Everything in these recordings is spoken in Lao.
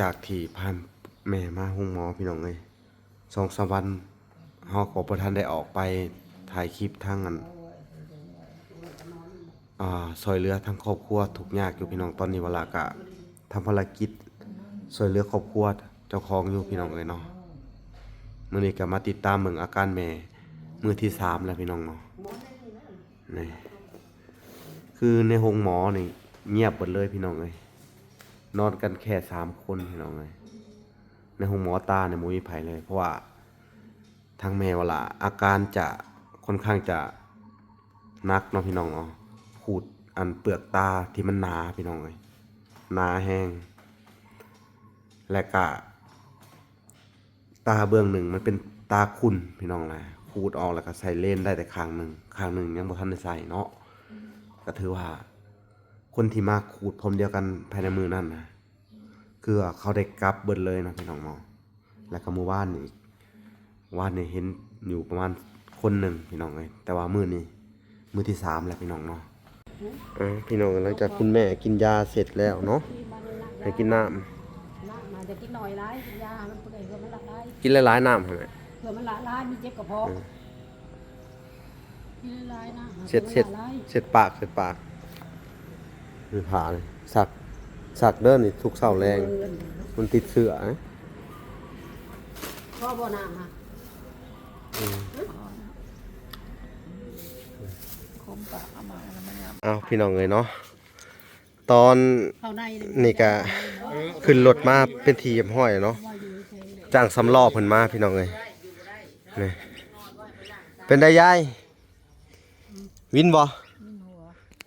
ຈາກທີ່ພາແມ່ມາໂຮງໝໍ ພີ່ນ້ອງເອີຍ ສອງສາມວັນ ເຮົາກໍບໍ່ທັນໄດ້ອອກໄປຖ່າຍຄລິບທາງອັນ ອ່າ ຊ່ອຍເຫຼືອທາງຄອບຄົວທຸກຍາກຢູ່ ພີ່ນ້ອງ. ຕອນນີ້ວາລາກະທຳພາລະກິດຊ່ອຍເຫຼືອຄອບຄົວເຈົ້າຂອງຢູ່ ພີ່ນ້ອງເອີຍເນາະ. ມື້ນີ້ກໍມາຕິດຕາມເບິ່ງອາການແມ່ມື້ທີສາມແລ້ວ ພີ່ນ້ອງເນາະ. ນີ້ ຄືໃນໂຮງໝໍນີ້ງຽບເບິດເລີຍ ພີ່ນ້ອງເອີຍ ນອນກັນແຄ່ສາມຄົນ ພີ່ນ້ອງເອີຍ. ໃນໂຮງໝໍຕານີ້ບໍ່ມີໃຜເລີຍ ເພາະວ່າທາງແມ່ວາລາອາການຈະຄ່ອນຂ້າງຈະໜັກເນາະ ພີ່ນ້ອງເນາະ. ຂູດອັນເປືອກຕາທີ່ມັນໜາ ພີ່ນ້ອງເອີຍ ໜາແຮງ ແລະກະ ຕາເບື້ອງໜຶ່ງມັນເປັນຕາຂຸ່ນ ພີ່ນ້ອງນະ. ຂູດອອກແລ້ວກໍໃສ່ເລນໄດ້ແຕ່ຂ້າງໜຶ່ງ ຂ້າງໜຶ່ງຍັງບໍ່ທັນໄດ້ໃສ່ເນາະ. ກໍຖືວ່າຄົນທີ່ມາຂູດພ້ອມດຽວກັນພາຍໃນມື້ນັ້ນນະ ຄືວ່າເຂົາໄດ້ກັບເບິດເລີຍເນາະ ພີ່ນ້ອງເນາະ. ແລ້ວກໍມື້ວານນີ້ອີກ ວານນີ້ເຫັນຢູ່ປະມານຄົນໜຶ່ງ ພີ່ນ້ອງເອີຍ ແຕ່ວ່າມື້ນີ້ ມື້ທີສາມແລ້ວ ພີ່ນ້ອງເນາະ. ອ່າ ພີ່ນ້ອງ ຫຼັງຈາກຄຸນແມ່ກິນຢາເສັດແລ້ວເນາະ ໃຫ້ກິນນ້ຳ ນ້ຳ ຢ່າກິນໜ້ອຍຫຼາຍ ກິນຢາໃຫ້ມັນເປື່ອຍ ເພື່ອມັນລະລາຍ ກິນຫຼາຍໆນ້ຳຫັ້ນແຫຼະ ເພື່ອມັນລະລາຍ ມັນເຈັບກະເພາະ ເອີ ກິນຫຼາຍໆນ້ຳ ເຊັດ ເຊັດ ເຊັດປາກ ເຊັດປາກ ນີ້ຜ້ານີ້ ຊັກ ຊັກເດີນີ້ທຸກເຊົ້າແລງ ມັນຕິດເຊື້ອນະ. ພໍບໍ່ນ້ຳຫັ້ນ? ອືມ ເອົາ ພີ່ນ້ອງເອີຍເນາະ ຕອນນີ້ກະຂຶ້ນລົດມາເປັນທີ່ຮຽບຮ້ອຍແລ້ວເນາະ. ຈ້າງສຳລໍ້ເພິ່ນມາ ພີ່ນ້ອງເອີຍ ນີ້ ເປັນໃດຍາຍ ວິນບໍ່?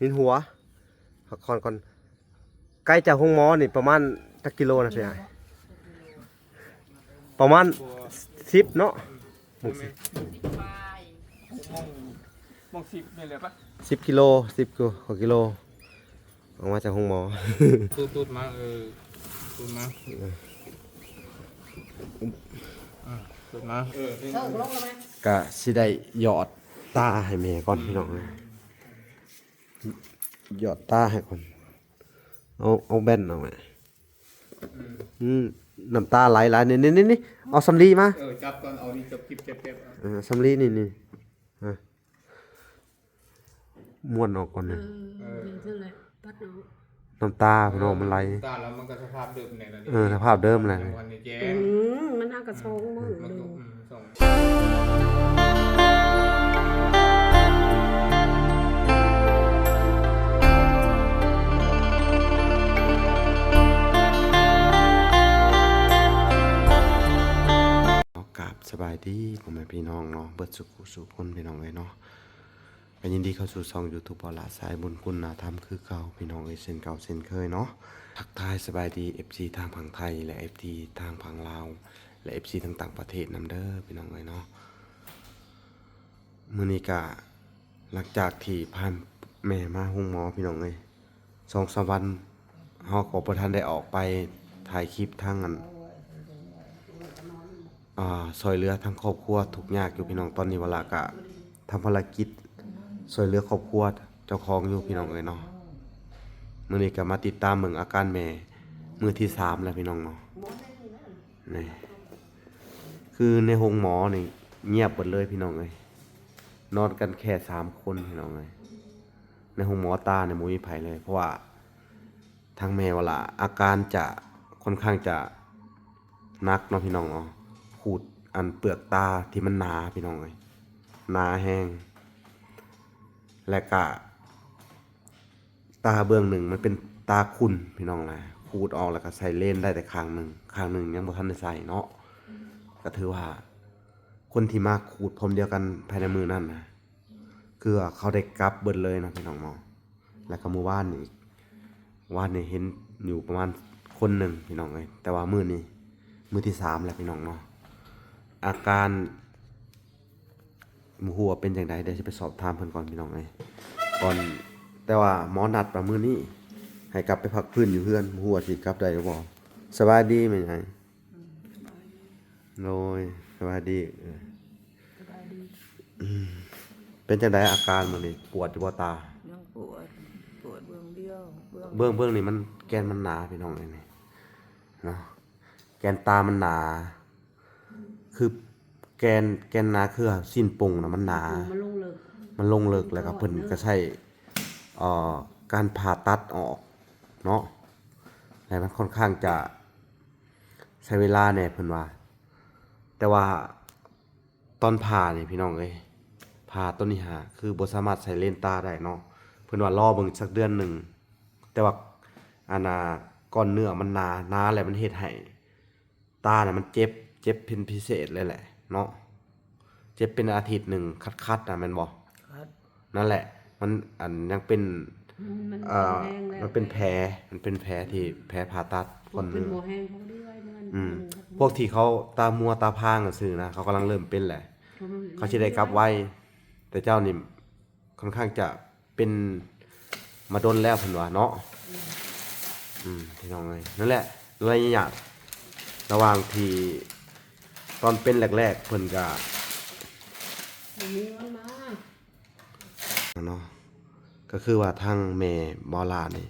ວິນຫົວ ພັກຜ່ອນກ່ອນ. ໄກຈາກໂຮງໝໍນີ້ປະມານຈັກກິໂລນະພີ່ອ້າຍ? ປະມານສິບເນາະ ໂມງສິບ ໂມງສິບນີ້ແຫຼະປະ ສິບກິໂລ ສິບກວ່າກິໂລ ອອກມາຈາກໂຮງໝໍ. ຕູດໆມາ ເອີ ຕູດມາ ເອີ ຕູດມາ ເອີ ກະຊິໄດ້ຢອດຕາໃຫ້ແມ່ກ່ອນ ພີ່ນ້ອງເອີຍ. ຢອດຕາໃຫ້ກ່ອນ ເອົາ ເອົາແວ່ນອອກມາ ອືມ ອືມ ນ້ຳຕາໄຫຼຫຼາຍ ນີ້ໆ ເອົາສຳລີມາ ເອີ ຈັບກ່ອນ ເອົານີ້ຈັບ ຈິບ ຈັບ ຈັບ ເອີ ສຳລີນີ້ ນີ້ ອ່າ ມ້ວນອອກກ່ອນ ເອີ ນີ້ ເອີ ເປັນຊັ້ນແຫຼະ ປັດອອກ ນ້ຳຕາ ພີ່ນ້ອງ ມັນໄຫຼ ນ້ຳຕາແລ້ວມັນກໍສະພາບເດີມແຫຼະ ເອີ ສະພາບເດີມແຫຼະ ອືມ ມັນຫາກະສອງມື້ ມັນກໍ ເດີ ອືມ ສອງ ຂໍກາບສະບາຍດີພໍ່ແມ່ພີ່ນ້ອງເນາະ ເບິດສູ່ຜູ້ສູ່ຄົນ ພີ່ນ້ອງເອີຍເນາະ. ກໍຍິນດີເຂົ້າສູ່ຊ່ອງຢູທູບ ບໍ່ລະສາຍບຸນຄຸນນາທຳຄືເກົ່າ ພີ່ນ້ອງເອີຍ ເຊັ່ນເກົ່າເຊັ່ນເຄີຍເນາະ. ທັກທາຍສະບາຍດີ ເອັຟຊີ ທາງຝັ່ງໄທ ແລະ ເອັຟຊີ ທາງຝັ່ງລາວ ແລະ ເອັຟຊີ ທາງຕ່າງປະເທດນຳເດີ ພີ່ນ້ອງເອີຍເນາະ. ມື້ນີ້ກະຫຼັງຈາກທີ່ພາແມ່ມາໂຮງໝໍ ພີ່ນ້ອງເອີຍ ສອງສາມວັນ ເຮົາກໍບໍ່ທັນໄດ້ອອກໄປຖ່າຍຄລິບທາງອັນ ອ່າ ຊ່ອຍເຫຼືອທາງຄອບຄົວທຸກຍາກຢູ່ ພີ່ນ້ອງ. ຕອນນີ້ວາລາກະທຳພາລະກິດຊ່ອຍເຫຼືອຄອບຄົວເຈົ້າຂອງຢູ່ ພີ່ນ້ອງເອີຍເນາະ. ມື້ນີ້ກໍມາຕິດຕາມເບິ່ງອາການແມ່ມື້ທີສາມແລ້ວ ພີ່ນ້ອງເນາະ. ນີ້ ຄືໃນໂຮງໝໍນີ້ງຽບເບິດເລີຍ ພີ່ນ້ອງເອີຍ ນອນກັນແຄ່ສາມຄົນ ພີ່ນ້ອງເອີຍ. ໃນໂຮງໝໍຕານີ້ບໍ່ມີໃຜເລີຍ ເພາະວ່າ ທາງແມ່ວາລາອາການຈະຄ່ອນຂ້າງຈະໜັກເນາະ ພີ່ນ້ອງເນາະ. ຂູດອັນເປືອກຕາທີ່ມັນໜາ ພີ່ນ້ອງເອີຍ ໜາແຮງ ແລະກະຕາເບື້ອງໜຶ່ງມັນເປັນຕາຂຸ່ນ ພີ່ນ້ອງນະ. ຂູດອອກແລ້ວກໍໃສ່ເລນໄດ້ແຕ່ຂ້າງໜຶ່ງ ຂ້າງໜຶ່ງຍັງບໍ່ທັນໄດ້ໃສ່ເນາະ. ກໍຖືວ່າຄົນທີ່ມາຂູດພ້ອມດຽວກັນພາຍໃນມື້ນັ້ນນະ ຄືວ່າເຂົາໄດ້ກັບເບິດເລີຍເນາະ ພີ່ນ້ອງເນາະ. ແລ້ວກໍມື້ວານນີ້ອີກ ວານນີ້ເຫັນຢູ່ປະມານຄົນໜຶ່ງ ພີ່ນ້ອງເອີຍ ແຕ່ວ່າມື້ນີ້ມື້ທີສາມແລ້ວ ພີ່ນ້ອງເນາະ. ອາການບໍ່ຮູ້ວ່າເປັນຈັ່ງໃດ ດຽວຊິໄປສອບຖາມເພິ່ນກ່ອນ ພີ່ນ້ອງເອີຍ ກ່ອນ. ແຕ່ວ່າໝໍນັດວ່າມື້ນີ້ໃຫ້ກັບໄປພັກຟື້ນຢູ່ເຮືອນ ບໍ່ຮູ້ວ່າຊິກັບໄດ້ຫຼືບໍ່. ສະບາຍດີແມ່ໃຫຍ່. ໂດຍ ສະບາຍດີ. ເອີ ສະບາຍດີ. ອືມ ເປັນຈັ່ງໃດອາການມື້ນີ້ ປວດຢູ່ບໍ່ຕາ? ຍັງປວດ ປວດເບື້ອງດຽວ ເບື້ອງ ເບື້ອງ ເບື້ອງນີ້ມັນ ແກ່ນມັນໜາ ພີ່ນ້ອງເອີຍ ນີ້ເນາະ. ກນຕາມັນໜາ ຄືແກນ ແກນໜາ ຄືຊີ້ນໂປ່ງນະ ມັນໜາ ມັນລົງເລິກ ມັນລົງເລິກ ແລ້ວກໍເພິ່ນກໍໃຊ້ ເອີ ການຜ່າຕັດອອກເນາະ ແລະ ມັນຄ່ອນຂ້າງຈະໃຊ້ເວລາແດ່ເພິ່ນວ່າ. ແຕ່ວ່າຕອນຜ່ານີ້ພີ່ນ້ອງເອີຍ ຜ່າໂຕນີ້ຫາຄືບໍ່ສາມາດໃສ່ເລນຕາໄດ້ເນາະ ເພິ່ນວ່າລໍເບິ່ງຈັກເດືອນໜຶ່ງ. ແຕ່ວ່າ ອັນນ່າ ກ້ອນເນື້ອມັນໜາ ໜາແລ້ວມັນເຮັດໃຫ້ຕານະມັນເຈັບ ເຈັບເປັນພິເສດເລີຍແຫຼະເນາະ ເຈັບເປັນອາທິດໜຶ່ງຄັດໆນະ ແມ່ນບໍ່? ຄັດ ນັ້ນແຫຼະ ມັນ ອັນ ຍັງເປັນ ມັນ ມັນ ເອີ ເປັນແຜ ມັນເປັນແຜທີ່ ແຜຜ່າຕັດກ້ອນເນື້ອ ອືມ ພວກທີ່ເຂົາຕາມົວຕາພາງຊື່ນະ ເຂົາກຳລັງເລີ່ມເປັນແຫຼະ ເຂົາຊິໄດ້ກັບໄວ ແຕ່ເຈົ້ານີ້ ຄ່ອນຂ້າງຈະເປັນມາດົນແລ້ວເພິ່ນວ່າເນາະ ອືມ ອືມ ພີ່ນ້ອງເອີຍ ນັ້ນແຫຼະ ໄລຍະລະຫວ່າງທີ່ຕອນເປັນແລກໆ ເພິ່ນກະບໍ່ມີເງິນມາເນາະ ກໍຄືວ່າທາງແມ່ບໍ່ຫຼ້ານີ້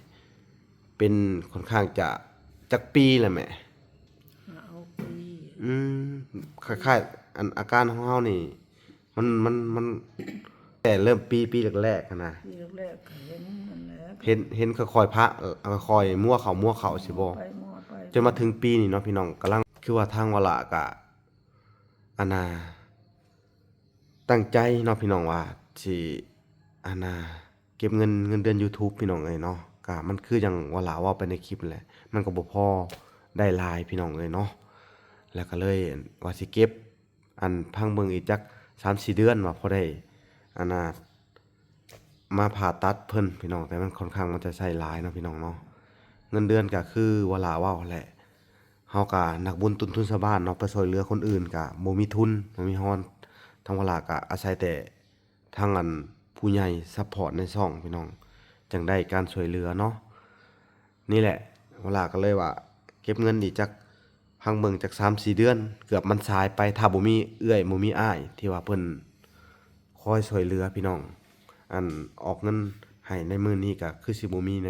ເປັນຄ່ອນຂ້າງຈະ ຈັກປີແລ້ວແມ່? ຫ້າ ຫົກປີ ອືມ ຄ້າຍໆ ອັນ ອາການຂອງເຮົານີ້ ມັນ ມັນ ມັນ ແຕ່ເລີ່ມປີ ປີແລກໆຫັ້ນນະ ປີແລກໆກໍເຫັນນັ້ນແຫຼະ ເຫັນ ເຫັນຄ່ອຍໆ ພະ ເອີ ຄ່ອຍໆມົວເຂົ້າ ມົວເຂົ້າ ຊິບໍ່ ໄປມົວໄປ ຈົນມາເຖິງປີນີ້ເນາະພີ່ນ້ອງ ກຳລັງ ຄືວ່າທາງວາລະກະ ອັນນ່າ ຕັ້ງໃຈເນາະພີ່ນ້ອງວ່າຊິ ອັນນ່າ ເກັບເງິນ ເງິນເດືອນຢູທູບ ພີ່ນ້ອງເອີຍເນາະ ກະມັນຄືຫຍັງວາລະເວົ້າໄປໃນຄລິບແຫຼະ ມັນກໍບໍ່ພໍໄດ້ຫຼາຍ ພີ່ນ້ອງເອີຍເນາະ ແລ້ວກໍເລີຍວ່າຊິເກັບ ອັນ ພັງເບິ່ງອີກຈັກສາມສີ່ເດືອນວ່າພໍໄດ້ ອັນນ່າ ມາຜ່າຕັດເພິ່ນພີ່ນ້ອງ ແຕ່ມັນຄ່ອນຂ້າງມັນຈະໃຊ້ຫຼາຍເນາະພີ່ນ້ອງເນາະ ເງິນເດືອນກໍຄືວາລະເວົ້າແຫຼະ ເຮົາກໍນັກບຸນຕົ້ນທຶນຊາວບ້ານເນາະ ໄປຊ່ວຍເຫຼືອຄົນອື່ນກໍບໍ່ມີທຶນ ບໍ່ມີຮອນ ທາງວາລະກໍອາໄສແຕ່ ທາງອັນຜູ້ໃຫຍ່ຊັບພອດໃນຊ່ອງພີ່ນ້ອງ ຈັ່ງໄດ້ການຊ່ວຍເຫຼືອເນາະ ນີ້ແຫຼະ ວາລາກໍເລີຍວ່າເກັບເງິນອີກຈັກ ພັງເບິ່ງຈັກສາມສີ່ເດືອນ ເກືອບມັນສາຍໄປ ຖ້າບໍ່ມີເອື້ອຍ ບໍ່ມີອ້າຍ ທີ່ວ່າເພິ່ນຄອຍຊ່ວຍເຫຼືອພີ່ນ້ອງ ອັນອອກເງິນໃຫ້ໃນມື້ນີ້ ກໍຄືຊິບໍ່ມີໃນ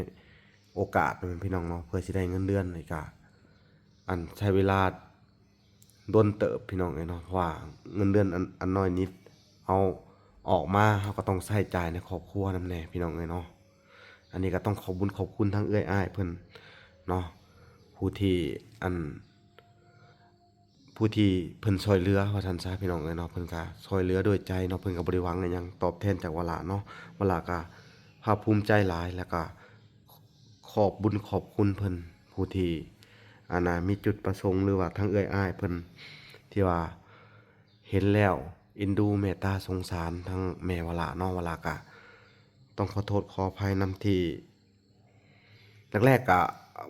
ໂອກາດແມ່ນພີ່ນ້ອງເນາະ ເພື່ອຊິໄດ້ເງິນເດືອນນີ້ ກໍ ອັນໃຊ້ເວລາດົນເຕີບພີ່ນ້ອງເອີຍເນາະ ເພາະວ່າເງິນເດືອນອັນ ອັນນ້ອຍນິດ ເຮົາອອກມາ ເຮົາກໍຕ້ອງໃຊ້ຈ່າຍໃນຄອບຄົວນຳແດ່ພີ່ນ້ອງເອີຍເນາະ ອັນນີ້ກໍຕ້ອງຂອບບຸນຂອບຄຸນທາງເອື້ອຍອ້າຍເພິ່ນເນາະ ຜູ້ທີ່ ອັນ ຜູ້ທີ່ເພິ່ນຊ່ວຍເຫຼືອວ່າຊັ້ນຊະພີ່ນ້ອງເອີຍເນາະ ເພິ່ນກໍຊ່ວຍເຫຼືອດ້ວຍໃຈເນາະ ເພິ່ນກໍບໍ່ໄດ້ຫວັງອີ່ຫຍັງຕອບແທນຈາກວາລາເນາະ ວາລາກໍພາກພູມໃຈຫຼາຍ ແລ້ວກໍ ຂອບບຸນຂອບຄຸນເພິ່ນ ຜູ້ທີ່ ອັນນ່າ ມີຈຸດປະສົງ ຫຼືວ່າທາງເອື້ອຍອ້າຍເພິ່ນ ທີ່ວ່າເຫັນແລ້ວເອັນດູເມດຕາສົງສານທາງແມ່ວາລາເນາະ ວາລາກະຕ້ອງຂໍໂທດຂໍອະໄພນຳທີ່ ແລກໆ ກະ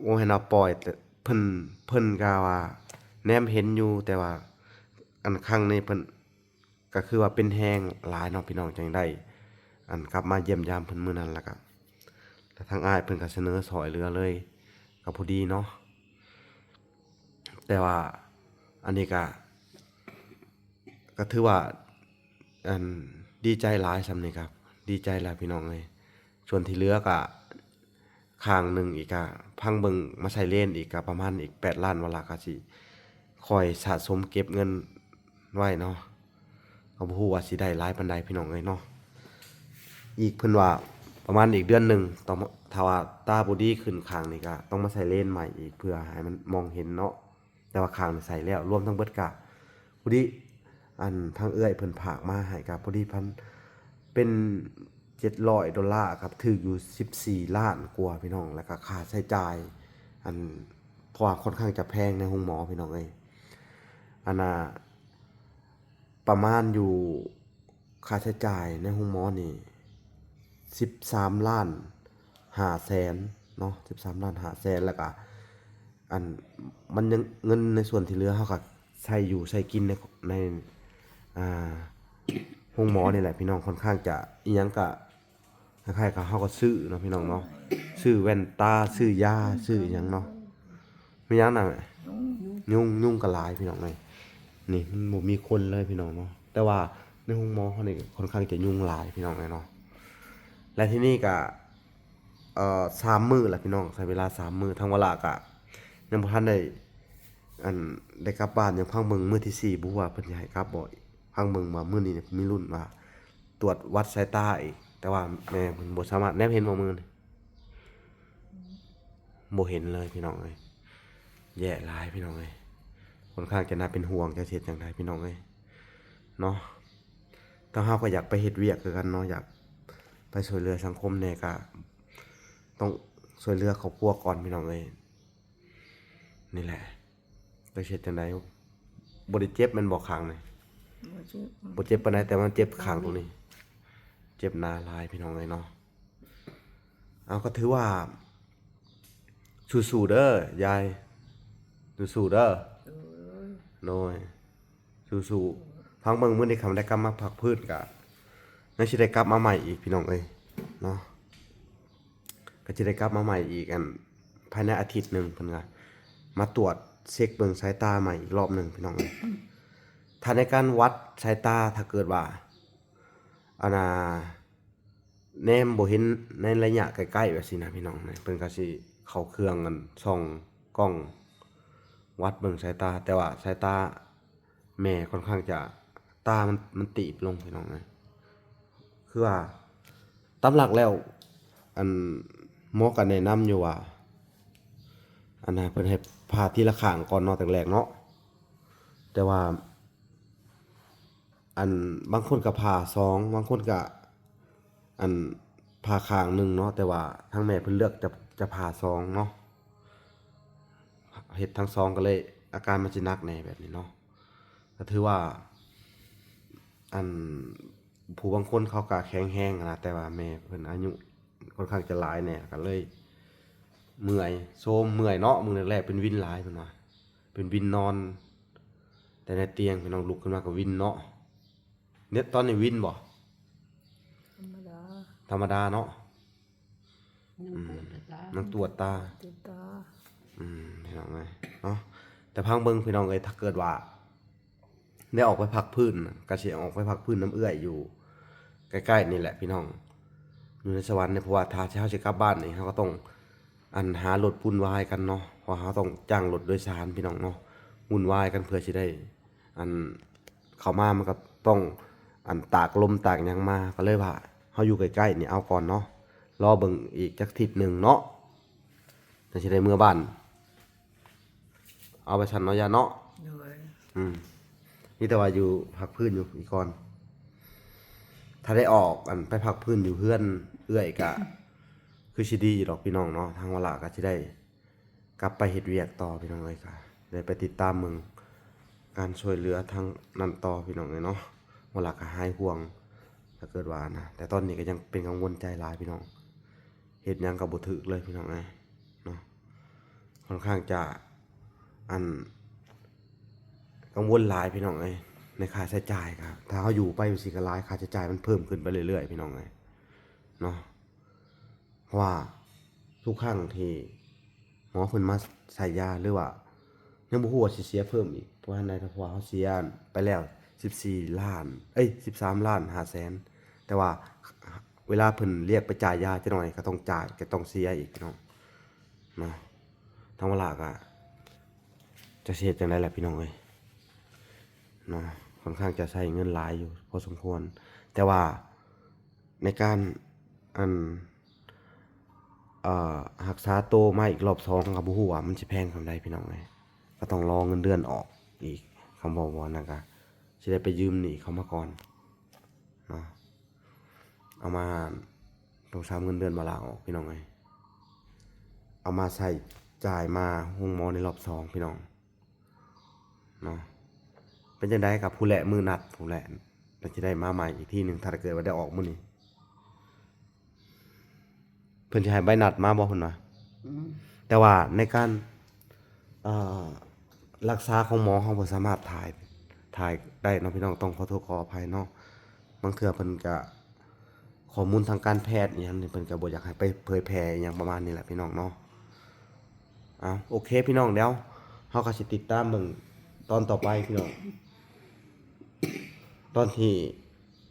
ບໍ່ເຫັນວ່າປ່ອຍ ແຕ່ເພິ່ນ ເພິ່ນກະວ່າແນມເຫັນຢູ່ ແຕ່ວ່າອັນຄັ້ງນີ້ເພິ່ນ ກໍຄືວ່າເປັນແຮງຫຼາຍເນາະພີ່ນ້ອງ ຈັ່ງໄດ້ ອັນ ກັບມາຢ້ຽມຢາມເພິ່ນມື້ນັ້ນ ແລ້ວກໍ ແລ້ວທາງອ້າຍເພິ່ນກໍສະເໜີຊ່ອຍເຫຼືອເລີຍ ກໍພໍດີເນາະ ແຕ່ວ່າອັນນີ້ກໍ ກໍຖືວ່າ ອັນ ດີໃຈຫຼາຍ ສ່ຳນີ້ກໍດີໃຈແລ້ວພີ່ນ້ອງເອີຍ ສ່ວນທີ່ເຫຼືອກໍ ຂ້າງໜຶ່ງອີກກະພັງເບິ່ງ ມາໃສ່ເລນອີກກະປະມານອີກແປດລ້ານ ວາລາກະຊິຄ່ອຍສະສົມເກັບເງິນໄວ້ເນາະ ກໍບໍ່ຮູ້ວ່າຊິໄດ້ຫຼາຍປານໃດພີ່ນ້ອງເອີຍເນາະ ອີກເພິ່ນວ່າປະມານອີກເດືອນໜຶ່ງ ຕ້ອງ ຖ້າວ່າຕາບໍ່ດີຂຶ້ນຂ້າງນີ້ກະຕ້ອງມາໃສ່ເລນໃໝ່ອີກ ເພື່ອໃຫ້ມັນມອງເຫັນເນາະ ແຕ່ວ່າຂ້າງນີ້ໃສ່ແລ້ວ ລວມທັງເບິດກະ ພໍດີ ອັນ ທາງເອື້ອຍເພິ່ນຝາກມາໃຫ້ກະພໍດີພັນ ເປັນເຈັດຮ້ອຍໂດລາ ກະຖືກຢູ່ສິບສີ່ລ້ານກວ່າພີ່ນ້ອງ ແລ້ວກະຄ່າໃຊ້ຈ່າຍ ອັນ ເພາະວ່າຄ່ອນຂ້າງຈະແພງໃນໂຮງໝໍພີ່ນ້ອງເອີຍ ອັນນ່າ ປະມານຢູ່ ຄ່າໃຊ້ຈ່າຍໃນໂຮງໝໍນີ້ສິບສາມລ້ານຫ້າແສນເນາະ ສິບສາມລ້ານຫ້າແສນ ແລ້ວກະ ອັນ ມັນຍັງ ເງິນໃນສ່ວນທີ່ເຫຼືອເຮົາກໍໃຊ້ຢູ່ໃຊ້ກິນໃນ ໃນ ອ່າ ໂຮງໝໍນີ້ແຫຼະພີ່ນ້ອງ ຄ່ອນຂ້າງຈະ ອີ່ຫຍັງກະ ຄ້າຍໆກັບເຮົາກໍຊື້ເນາະພີ່ນ້ອງເນາະ ຊື້ແວ່ນຕາ ຊື້ຢາ ຊື້ອີ່ຫຍັງເນາະ ມີຫຍັງນະແມ່? ຍຸງ ຍຸງກໍຫຼາຍພີ່ນ້ອງເອີຍ ນີ້ມັນບໍ່ມີຄົນເລີຍພີ່ນ້ອງເນາະ ແຕ່ວ່າໃນໂຮງໝໍເຮົານີ້ຄ່ອນຂ້າງຈະຍຸງຫຼາຍພີ່ນ້ອງເອີຍເນາະ ແລະ ທີ່ນີ້ກະ ເອີ ສາມມື້ລະພີ່ນ້ອງ ໃຊ້ເວລາສາມມື້ ທາງວາລາກະຍັງບໍ່ທັນໄດ້ ອັນ ໄດ້ກັບບ້ານຍັງພັງເບິ່ງມື້ທີສີ່ ບໍ່ຮູ້ວ່າເພິ່ນຊິໃຫ້ກັບບໍ່. ພັງເບິ່ງວ່າມື້ນີ້ນີ້ມີລຸ້ນວ່າຕວດວັດສາຍຕາອີກ, ແຕ່ວ່າແມ່ເພິ່ນບໍ່ສາມາດ ແນມເຫັນບໍ່ມື້ນີ້? ບໍ່ເຫັນເລີຍພີ່ນ້ອງເອີຍ. ແຍ່ຫຼາຍພີ່ນ້ອງເອີຍ, ຄ່ອນຂ້າງຈະໜ້າເປັນຫ່ວງ. ຈະເຮັດຈັ່ງໃດພີ່ນ້ອງເອີຍເນາະ? ທາງເຮົາກໍຢາກໄປເຮັດວຽກຄືກັນເນາະ, ຢາກໄປຊ່ວຍເຫຼືອສັງຄົມແດ່, ກໍຕ້ອງຊ່ວຍເຫຼືອຄອບຄົວກ່ອນພີ່ນ້ອງເອີຍ. ນີ້ແຫຼະ ຈັກຊິເຮັດຈັ່ງໃດ. ບໍ່ໄດ້ເຈັບແມ່ນບໍ່ ຂ້າງນີ້? ບໍ່ເຈັບ ບໍ່ເຈັບປານໃດ, ແຕ່ວ່າມັນເຈັບຂ້າງຕົງນີ້, ເຈັບໜ້າຫຼາຍພີ່ນ້ອງເອີຍເນາະ. ເອົາ ກໍຖືວ່າສູ້ໆເດີຍາຍ, ສູ້ໆເດີ. ໂດຍ ສູ້ໆ. ຟັງເບິ່ງ ມື້ນີ້ຄັນໄດ້ກັບມາພັກຟື້ນ ກະຍັງຊິໄດ້ກັບມາໃໝ່ອີກພີ່ນ້ອງເອີຍເນາະ, ກໍຊິໄດ້ກັບມາໃໝ່ອີກ ອັນ ພາຍໃນອາທິດໜຶ່ງ. ເພິ່ນກໍມາຕວດເຊັກເບິ່ງສາຍຕາໃໝ່ອີກລອບໜຶ່ງພີ່ນ້ອງເອີຍ. ຖ້າໃນການວັດສາຍຕາ ຖ້າເກີດວ່າ ອັນນ່າ ແນມບໍ່ເຫັນໃນໄລຍະໃກ້ໆແບບຊີ້ນະພີ່ນ້ອງ, ເພິ່ນກໍຊິເຂົ້າເຄື່ອງ ອັນ ສ່ອງກ້ອງວັດເບິ່ງສາຍຕາ, ແຕ່ວ່າສາຍຕາແມ່ຄ່ອນຂ້າງຈະ ຕາມັນ ມັນຕີບລົງພີ່ນ້ອງເອີຍ. ຄືວ່າຕາມຫຼັກແລ້ວ ອັນ ໝໍກໍແນະນຳຢູ່ວ່າ ອັນນ່າ ເພິ່ນໃຫ້ຜ່າທີລະຂ້າງກ່ອນເນາະ ແຕ່ແລກເນາະ, ແຕ່ວ່າ ອັນ ບາງຄົນກໍຜ່າສອງ, ບາງຄົນກໍ ອັນ ຜ່າຂ້າງໜຶ່ງເນາະ, ແຕ່ວ່າທາງແມ່ເພິ່ນເລືອກຈະ ຈະຜ່າສອງເນາະ, ເຮັດທັງສອງ ກໍເລີຍອາການມັນຊິໜັກແດ່ແບບນີ້ເນາະ. ກໍຖືວ່າ ອັນ ຜູ້ບາງຄົນເຂົາກໍແຂງແຮງນະ, ແຕ່ວ່າແມ່ເພິ່ນອາຍຸຄ່ອນຂ້າງຈະຫຼາຍແດ່ ກໍເລີຍເມື່ອຍໂຊມ ເມື່ອຍເນາະ. ມື້ແລກໆເປັນວິນຫຼາຍ ເພິ່ນວ່າເປັນວິນນອນແຕ່ໃນຕຽງ, ພີ່ນ້ອງ, ລຸກຂຶ້ນມາກໍວິນເນາະ. ເນັດຕອນນີ້ວິນບໍ່? ທຳມະດາ ທຳມະດາເນາະ. ຍັງ ອືມ ກວດແຕ່ຕາ ຍັງກວດຕາ ກວດຕາ. ອືມ ພີ່ນ້ອງເອີຍເນາະ, ແຕ່ພັງເບິ່ງ ພີ່ນ້ອງເອີຍ, ຖ້າເກີດວ່າໄດ້ອອກໄປພັກຟື້ນ ກໍຊິອອກໄປພັກຟື້ນນຳເອື້ອຍຢູ່ໃກ້ໆນີ້ແຫຼະ ພີ່ນ້ອງ, ຢູ່ໃນສະຫວັນນີ້. ເພາະວ່າຖ້າເຮົາຊິກັບບ້ານນີ້ ເຮົາກໍຕ້ອງ ອັນ ຫາລົດວຸ່ນວາຍກັນເນາະ, ເພາະເຮົາຕ້ອງຈ້າງລົດໂດຍສານ ພີ່ນ້ອງເນາະ, ວຸ່ນວາຍກັນເພື່ອຊິໄດ້ ອັນ ເຂົ້າມາ ມັນກໍຕ້ອງ ອັນ ຕາກລົມຕາກຫຍັງມາ, ກໍເລີຍວ່າເຮົາຢູ່ໃກ້ໆນີ້ເອົາກ່ອນເນາະ, ລໍເບິ່ງອີກຈັກທິດໜຶ່ງເນາະ ຈັ່ງຊິໄດ້ເມືອບ້ານ. ເອົາໄປຊັ້ນເນາະ ຍາເນາະ. ໂດຍ ອືມ ມີແຕ່ວ່າຢູ່ພັກຟື້ນຢູ່ອີກກ່ອນ, ຖ້າໄດ້ອອກ ອັນ ໄປພັກຟື້ນຢູ່ເຮືອນເອື້ອຍ ກະຄືຊິດີຢູ່ດອກ ພີ່ນ້ອງເນາະ. ທາງວາລາກໍຊິໄດ້ ກັບໄປເຮັດວຽກຕໍ່ ພີ່ນ້ອງເອີຍ, ກໍໄດ້ໄປຕິດຕາມເບິ່ງການຊ່ວຍເຫຼືອທາງນັ້ນຕໍ່ ພີ່ນ້ອງເອີຍເນາະ, ບໍ່ລະກໍຫາຍຫ່ວງ ຖ້າເກີດວ່ານະ. ແຕ່ຕອນນີ້ກໍຍັງເປັນກັງວົນໃຈຫຼາຍ ພີ່ນ້ອງ, ເຮັດຫຍັງກໍບໍ່ຖືກເລີຍ ພີ່ນ້ອງເອີຍເນາະ, ຄ່ອນຂ້າງຈະ ອັນ ກັງວົນຫຼາຍ ພີ່ນ້ອງເອີຍ, ໃນຄ່າໃຊ້ຈ່າຍ. ກໍຖ້າເຮົາຢູ່ໄປຈັ່ງຊີ້ກໍຫຼາຍ, ຄ່າໃຊ້ຈ່າຍມັນເພີ່ມຂຶ້ນໄປເລື້ອຍໆ ພີ່ນ້ອງເອີຍເນາະ. ເພາະວ່າທຸກຄັ້ງທີ່ໝໍເພິ່ນມາໃສ່ຢາ ຫຼືວ່າຍັງບໍ່ຮູ້ວ່າຊິເສຍເພີ່ມອີກປະມານໃດ, ເພາະວ່າເຮົາເສຍໄປແລ້ວສິບສີ່ລ້ານ ເອີຍ ສິບສາມລ້ານຫ້າແສນ, ແຕ່ວ່າເວລາເພິ່ນລຽກໄປຈ່າຍຢາຈັກໜ່ອຍກໍຕ້ອງຈ່າຍ ກໍຕ້ອງເສຍອີກເນາະ, ເນາະ. ທາງວາລາກໍຈັກຊິເຮັດຈັ່ງໃດລະ ພີ່ນ້ອງເອີຍເນາະ, ຄ່ອນຂ້າງຈະໃຊ້ເງິນຫຼາຍຢູ່ພໍສົມຄວນ, ແຕ່ວ່າ ໃນການ ອັນ ເອີ ຮັກສາໂຕມາອີກລອບສອງ ກໍບໍ່ຮູ້ວ່າມັນຊິແພງສ່ຳໃດ ພີ່ນ້ອງເອີຍ, ກໍຕ້ອງລໍເງິນເດືອນອອກອີກ. ຄຳເວົ້າວ່ານັ້ນ ກໍຊິໄດ້ໄປຢືມໜີ້ເຂົາມາກ່ອນເນາະ, ເອົາມາ ຕ້ອງສາມເງິນເດືອນມາລາອອກ ພີ່ນ້ອງເອີຍ, ເອົາມາໃຊ້ຈ່າຍມາໂຮງໝໍໃນລອບສອງ ພີ່ນ້ອງ. ເນາະ, ເປັນຈັ່ງໃດກໍຜູ້ແຫຼະ ມື້ນັດຜູ້ແຫຼະ ກໍຊິໄດ້ມາໃໝ່ອີກທີໜຶ່ງ ຖ້າເກີດວ່າໄດ້ອອກມື້ນີ້. ເພິ່ນຊິໃຫ້ໃບນັດມາບໍ່ ເພິ່ນວ່າ? ອືມ ແຕ່ວ່າໃນການ ເອີ ລັກສາຂອງໝໍ ເຮົາບໍ່ສາມາດຖ່າຍ ຖ່າຍໄດ້ເນາະ ພີ່ນ້ອງ, ຕ້ອງຂໍໂທດຂໍອະໄພເນາະ. ບາງເທື່ອເພິ່ນກະ ຂໍ້ມູນທາງການແພດອີ່ຫຍັງນີ້ ເພິ່ນກໍບໍ່ຢາກໃຫ້ໄປເຜີຍແຜ່ອີ່ຫຍັງປະມານນີ້ແຫຼະ ພີ່ນ້ອງເນາະ. ເອົາ ໂອເຄ ພີ່ນ້ອງ, ດຽວເຮົາກໍຊິຕິດຕາມເບິ່ງຕອນຕໍ່ໄປ ພີ່ນ້ອງ, ຕອນທີ່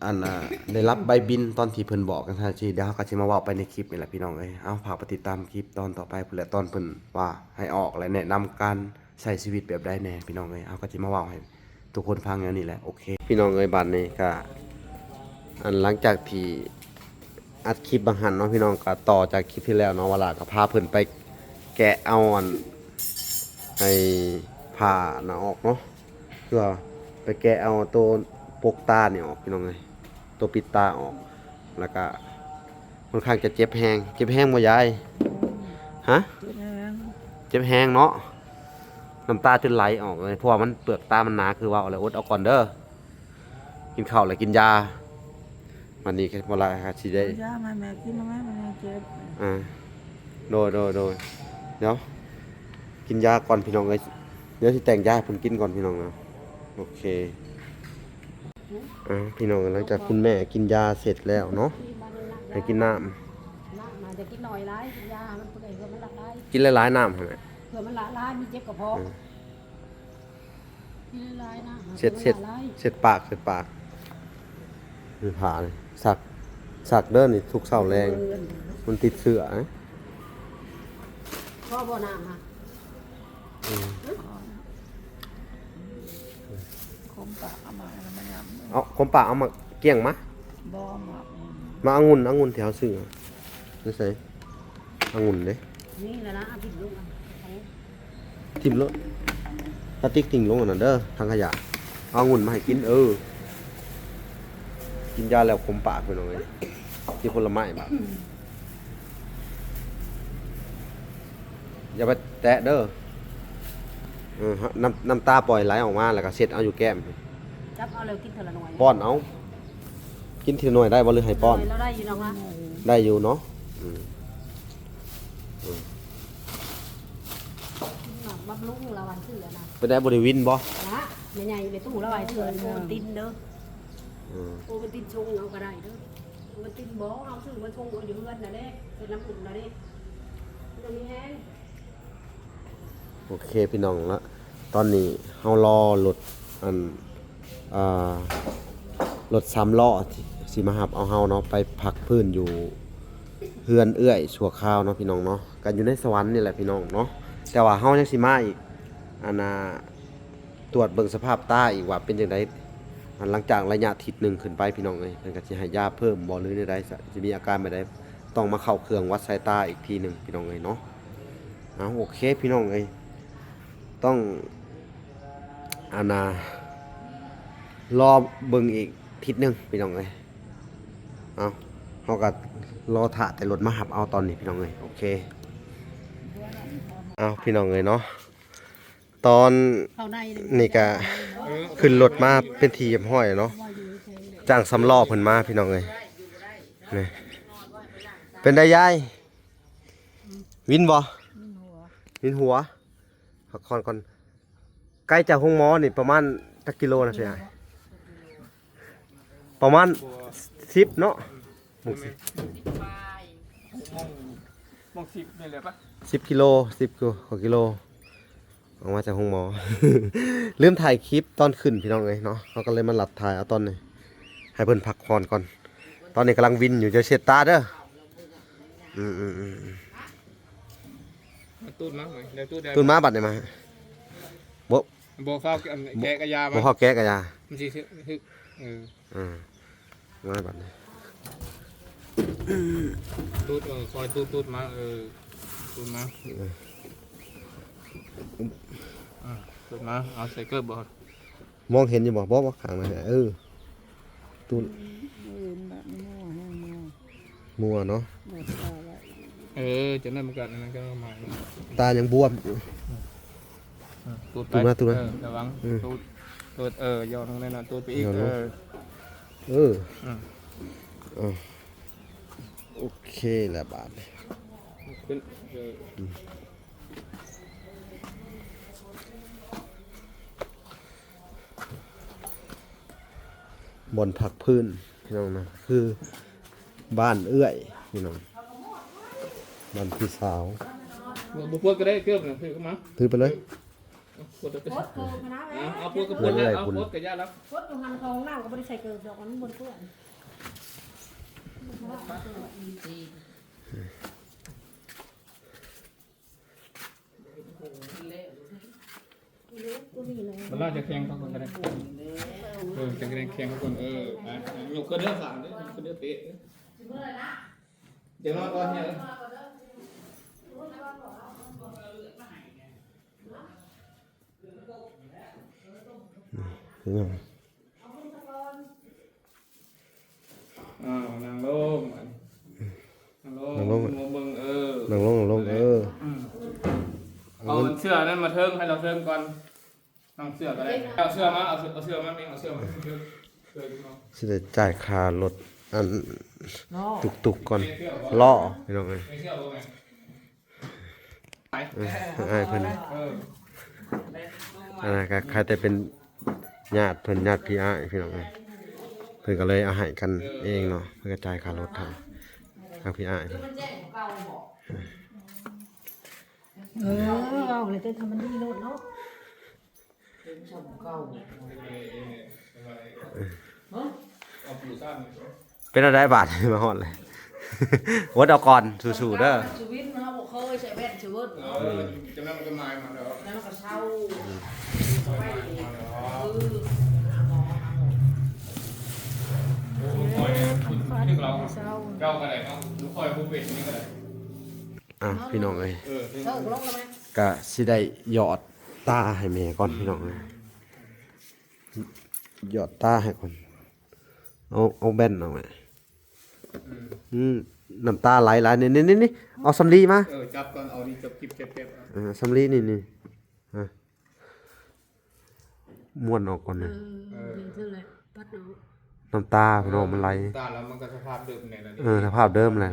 ອັນ ອາ ໄດ້ຮັບໃບບິນ ຕອນທີ່ເພິ່ນບອກຈັ່ງຊັ້ນຊີ້, ດຽວເຮົາກໍຊິມາເວົ້າໄປໃນຄລິບນີ້ແຫຼະ ພີ່ນ້ອງເອີຍ. ເອົາ ຝາກໄປຕິດຕາມຄລິບຕອນຕໍ່ໄປພຸ້ນແຫຼະ, ຕອນເພິ່ນວ່າໃຫ້ອອກ ແລະ ແນະນຳການ ໃຊ້ຊີວິດແບບໃດແດ່ພີ່ນ້ອງເອີຍ. ເຮົາກໍຊິມາເວົ້າໃຫ້ທຸກຄົນຟັງແນວນີ້ແຫຼະ. ໂອເຄ ພີ່ນ້ອງເອີຍ, ບາດນີ້ກໍ ອັນ ຫຼັງຈາກທີ່ອັດຄລິບບາງຫັ້ນເນາະ ພີ່ນ້ອງ, ກໍຕໍ່ຈາກຄລິບທີ່ແລ້ວເນາະ ວ່າຫຼ້າກໍພາເພິ່ນໄປແກະເອົາ ອັນ ໄອ້ຜ້ານັ້ນອອກເນາະ, ຄືວ່າໄປແກະເອົາໂຕປົກຕານີ້ອອກ ພີ່ນ້ອງເອີຍ, ໂຕປິດຕາອອກ. ແລ້ວກໍຄ່ອນຂ້າງຈະເຈັບແຮງ. ເຈັບແຮງບໍ່ຍາຍ? ຮະ? ເຈັບແຮງ ເຈັບແຮງເນາະ. ນ້ຳຕາຈົນໄຫຼອອກເລີຍ ເພາະວ່າມັນ ເປືອກຕາມັນໜາ ຄືເວົ້າແລ້ວ. ອົດເອົາກ່ອນເດີ, ກິນເຂົ້າແລ້ວກິນຢາ. ບັດນີ້ບໍ່ຫຼາຍກໍຊິໄດ້ ເອົາຢາມາໃຫ້ແມ່ກິນແລ້ວ ແມ່ ແມ່ເຈັບ. ອ່າ ໂດຍ ໂດຍ ໂດຍ. ດຽວກິນຢາກ່ອນພີ່ນ້ອງເອີຍ, ດຽວຊິແຕ່ງຢາໃຫ້ເພິ່ນກິນກ່ອນພີ່ນ້ອງເນາະ. ໂອເຄ. ອ່າ ພີ່ນ້ອງ, ຫຼັງຈາກຄຸນແມ່ກິນຢາເສັດແລ້ວເນາະ ໃຫ້ກິນນ້ຳ. ນ້ຳ ຈະກິນໜ້ອຍຫຼາຍ ກິນຢາມັນເພື່ອໃຫ້ເລືອດມັນລະລາຍ. ກິນຫຼາຍໆນ້ຳຫັ້ນແຫຼະ ເພື່ອມັນລະລາຍ ມັນເຈັບກະເພາະ. ອືມ ກິນຫຼາຍໆນ້ຳ ເຊັດ ເຊັດ ເຊັດປາກ ເຊັດປາກ. ນີ້ຜ້ານີ້ ຊັກ ຊັກເດີນີ້ ທຸກເຊົ້າແລງ ມັນຕິດເຊື້ອນະ. ພໍບໍ່ນ້ຳຫັ້ນ? ອືມ ຂົມປາກເອົາມາ ເອົາມາຍຳ. ເອົາ ຂົມປາກເອົາມາກ້ຽງມາ. ບໍ່ ໝາກ ໝາກອະງຸ່ນ ອະງຸ່ນທີ່ເຮົາຊື້ຢູ່ໃສ? ອະງຸ່ນເດ້ ນີ້ແຫຼະນະ ເອົາຖິ້ມລົງ ເອົາ ຖິ້ມໂລດ ພາສຕິກຖິ້ມລົງອັນນັ້ນເດີ ຖັງຂະຫຍະ. ເອົາອະງຸ່ນມາໃຫ້ກິນ. ເອີ ກິນຢາແລ້ວຂົມປາກ ພີ່ນ້ອງເອີຍ. ກິນຜົນລະໄມ້ບາດ ຢ່າໄປແຕະເດີ. ເອີ ນ້ຳ ນ້ຳຕາປ່ອຍໄຫຼອອກມາ ແລ້ວກໍເຊັດເອົາຢູ່ແກ້ມ. ຈັບເອົາແລ້ວກິນເທື່ອລະໜ່ວຍ ປ້ອນເອົາ. ກິນທີລະໜ່ວຍໄດ້ບໍ່ ຫຼືໃຫ້ປ້ອນ? ໜ່ວຍລາວໄດ້ຢູ່ດອກນະ. ໄດ້ຢູ່ເນາະ. ອືມ ອືມ ກິນໝາກບຳລຸງລາວວ່າຊື້ອັນນັ້ນ. ເປັນໄດ້ ບໍ່ໄດ້ວິນບໍ່? ນະ ແມ່ໃຫຍ່ຢູ່ໃນຕູ້ລາວວ່າຊື້ໂອວັນຕິນເດີ. ອືມ ໂອວັນຕິນຊົງເອົາກໍໄດ້ເດີ. ໂອວັນຕິນບໍ່ ເຮົາຊື້ມາຊົງເອົາຢູ່ເຮືອນນະເດ້ ເຮັດນ້ຳອຸ່ນນະເດ້ ມັນມີແຮງ. ໂອເຄພີ່ນ້ອງເນາະ, ຕອນນີ້ເຮົາລໍລົດ ອັນ ອ່າ ລົດສາມລໍ້ທີ່ ທີ່ມາຮັບເອົາເຮົາເນາະ ໄປພັກຟື້ນຢູ່ເຮືອນເອື້ອຍຊົ່ວຄາວເນາະ ພີ່ນ້ອງເນາະ. ກໍຢູ່ໃນສະຫວັນນີ້ແຫຼະ ພີ່ນ້ອງເນາະ, ແຕ່ວ່າເຮົາຍັງຊິມາອີກ ອັນນ່າ ຕວດເບິ່ງສະພາບຕາອີກວ່າເປັນຈັ່ງໃດ. ຫຼັງຈາກໄລຍະທິດໜຶ່ງຂຶ້ນໄປ ພີ່ນ້ອງເອີຍ, ເພິ່ນກໍຊິໃຫ້ຢາເພີ່ມບໍ່ ຫຼືແນວໃດ ຊິມີອາການແບບໃດ, ຕ້ອງມາເຂົ້າເຄື່ອງວັດສາຍຕາອີກທີໜຶ່ງ ພີ່ນ້ອງເອີຍເນາະ. ເອົາ ໂອເຄ ພີ່ນ້ອງເອີຍ, ຕ້ອງ ອັນນ່າ ລໍເບິ່ງອີກທິດໜຶ່ງ ພີ່ນ້ອງເອີຍ. ເອົາ ເຮົາກໍລໍຖ້າແຕ່ລົດມາຮັບເອົາຕອນນີ້ ພີ່ນ້ອງເອີຍ. ໂອເຄ ເອົາ ພີ່ນ້ອງເອີຍເນາະ, ຕອນນີ້ກະຂຶ້ນລົດມາເປັນທີ່ຮຽບຮ້ອຍແລ້ວເນາະ, ຈ້າງສາມລໍ້ເພິ່ນມາ ພີ່ນ້ອງເອີຍ. ນີ້ ເປັນໃດຍາຍ? ວິນບໍ່? ວິນຫົວ ພັກຜ່ອນກ່ອນ. ໄກຈາກໂຮງໝໍນີ້ປະມານຈັກກິໂລນະ ພີ່ອ້າຍ? ປະມານສິບເນາະ. ໂມງສິບ ໂມງສິບນີ້ແຫຼະປະ ສິບກິໂລ ສິບກວ່າກິໂລ ອອກມາຈາກໂຮງໝໍ. ລືມຖ່າຍຄລິບຕອນຂຶ້ນ ພີ່ນ້ອງເອີຍເນາະ, ເຮົາກໍເລີຍມາລັດຖ່າຍເອົາຕອນນີ້ ໃຫ້ເພິ່ນພັກຜ່ອນກ່ອນ. ຕອນນີ້ກຳລັງວິນຢູ່ ຢ່າເຊັດຕາເດີ. ອືມໆໆ ຕູດມາ ຕູດມາ ບາດນີ້ມາ. ບໍ່ ບໍ່ຟ້າວແກະກະຢາ ບໍ່ຟ້າວແກະກະຢາ ມັນຊິ ເອີ ອ່າ ມາບາດນີ້ ຕູດ ເອີ ຄ່ອຍຕູດ ຕູດມາ ເອີ ຕູດມາ ເອີ ອ່າ ຕູດມາ. ເອົາໃສ່ເກີບບໍ່? ມອງເຫັນຢູ່ບໍ່? ບໍ່ ບໍ່ ຂ້າງນັ້ນ ເອີ ຕູດ ບໍ່ເຫັນບາດນີ້ ມົວແຮງ ມົວ ມົວເນາະ. ເອີ ຈັ່ງນັ້ນມັນກໍ ອັນນັ້ນກໍໝາຍ ຕາຍັງບວມຢູ່. ອືມ ຕູດໄປ ຕູດມາ ຕູດມາ ເອີ ລະວັງ ອືມ ຕູດ ຕູດ ເອີ ຫຍອດລົງແນ່ນອນ ຕູດໄປອີກ ຫຍອດລົງ ເອີ ເອີ ອືມ ເອີ ໂອເຄລະບາດນີ້ ຂຶ້ນ ເອີ ອືມ ບ່ອນພັກພື້ນ ພີ່ນ້ອງນະ ຄື ບ້ານເອື້ອຍ ພີ່ນ້ອງ ບ້ານພີ່ສາວ. ບໍ່ ບໍ່ປົດກໍໄດ້ ເກີບນະ ຖືຂຶ້ນມາ ຖືໄປເລີຍ ປົດ ປົດເກີບນະ ເອົາ ເອົາປົດກໍປົດ ເອົາປົດກໍຢ່າລະ ປົດຢູ່ຫັ້ນ ເຂົ້າຫ້ອງນ້ຳກໍບໍ່ໄດ້ໃສ່ເກີບດອກ ມັນບໍ່ໄດ້ເປື້ອນ. ເອີ ເອີ ເອີ. ມັນໜ້າຈະແຂ່ງເຂົາກ່ອນກໍໄດ້. ເອີ ຈະແຂ່ງເຂົາກ່ອນ. ເອີ ໄປ ຍົກຂຶ້ນເດີ ຂາເດີ ຍົກຂຶ້ນເດີ ເຕະເດີ. ຢ່ານອນກ່ອນເນາະ. ອ້າວ ນັ່ງລົງ ນັ່ງລົງ ນັ່ງລົງ ມາເບິ່ງ ເອີ ນັ່ງລົງ ນັ່ງລົງ ເອີ ອືມ ເອົາເສື້ອນັ້ນມາເທິງ ໃຫ້ລາວເທິງກ່ອນ. ນັ່ງເສື້ອກໍໄດ້ ເອົາເສື້ອມາ ເອົາເສື້ອ ເອົາເສື້ອມາ ເອົາເສື້ອມາ ເຊີນ ເຊີນ ຊິໄດ້ຈ່າຍຄ່າລົດ ອັນ ເນາະ ຕຸກໆກ່ອນ ລໍ ພີ່ນ້ອງເອີຍ. ເອີ ອ້າຍເພິ່ນ ເອີ ອັນນັ້ນກໍໃຄ່ແຕ່ເປັນຍາດເພິ່ນ ຍາດພີ່ອ້າຍ ພີ່ນ້ອງເອີຍ. ເພິ່ນກໍເລີຍເອົາໃຫ້ກັນເອງເນາະ ເພິ່ນກໍຈ່າຍຄ່າລົດໃຫ້ທາງພີ່ອ້າຍເພິ່ນ. ເອີ ເວົ້າແລ້ວແຕ່ທຳມັນດີໂລດເນາະ. ເປັນແນວໃດບາດນີ້ ມາຮອດແລ້ວ ອົດເອົາກ່ອນ ສູ້ໆເດີ. ຊີວິດເຮົາບໍ່ເຄີຍໃສ່ແວ່ນ ຊີວິດ ອືມ ຈະນັ້ນມັນກໍມາຍມາແລ້ວ ແລ້ວມັນກໍເຊົາ ອືມ ໄປ ເອີ ຫາໝໍ ຫາໝໍ. ໂອ້ຍ ເຈົ້າກໍໄດ້ເນາະ ບໍ່ຄ່ອຍ ບໍ່ເປັນນີ້ກໍໄດ້. ອ່ະ ພີ່ນ້ອງເອີຍ ເອີ ເອີ ລົງແລ້ວແມ່ ກະຊິໄດ້ຢອດຕາໃຫ້ແມ່ກ່ອນ ອືມ ພີ່ນ້ອງເອີຍ ຢອດຕາໃຫ້ກ່ອນ. ເອົາ ເອົາແວ່ນອອກແມ່ ອືມ ອືມ ນ້ຳຕາໄຫຼຫຼາຍ ນີ້ໆໆ ເອົາສຳລີມາ ເອີ ຈັບກ່ອນ ເອົານີ້ຈັບ ຈິບ ຈັບ ຈັບ ເອົາ ເອີ ສຳລີນີ້ ນີ້ ອ່ະ ມ້ວນອອກກ່ອນນະ ເອີ ເອີ ເປັນຊັ້ນແຫຼະ ປັດອອກ. ນ້ຳຕາພີ່ນ້ອງມັນໄຫຼ ນ້ຳຕາແລ້ວມັນກໍສະພາບເດີມແຫຼະ ເອີ ສະພາບເດີມແຫຼະ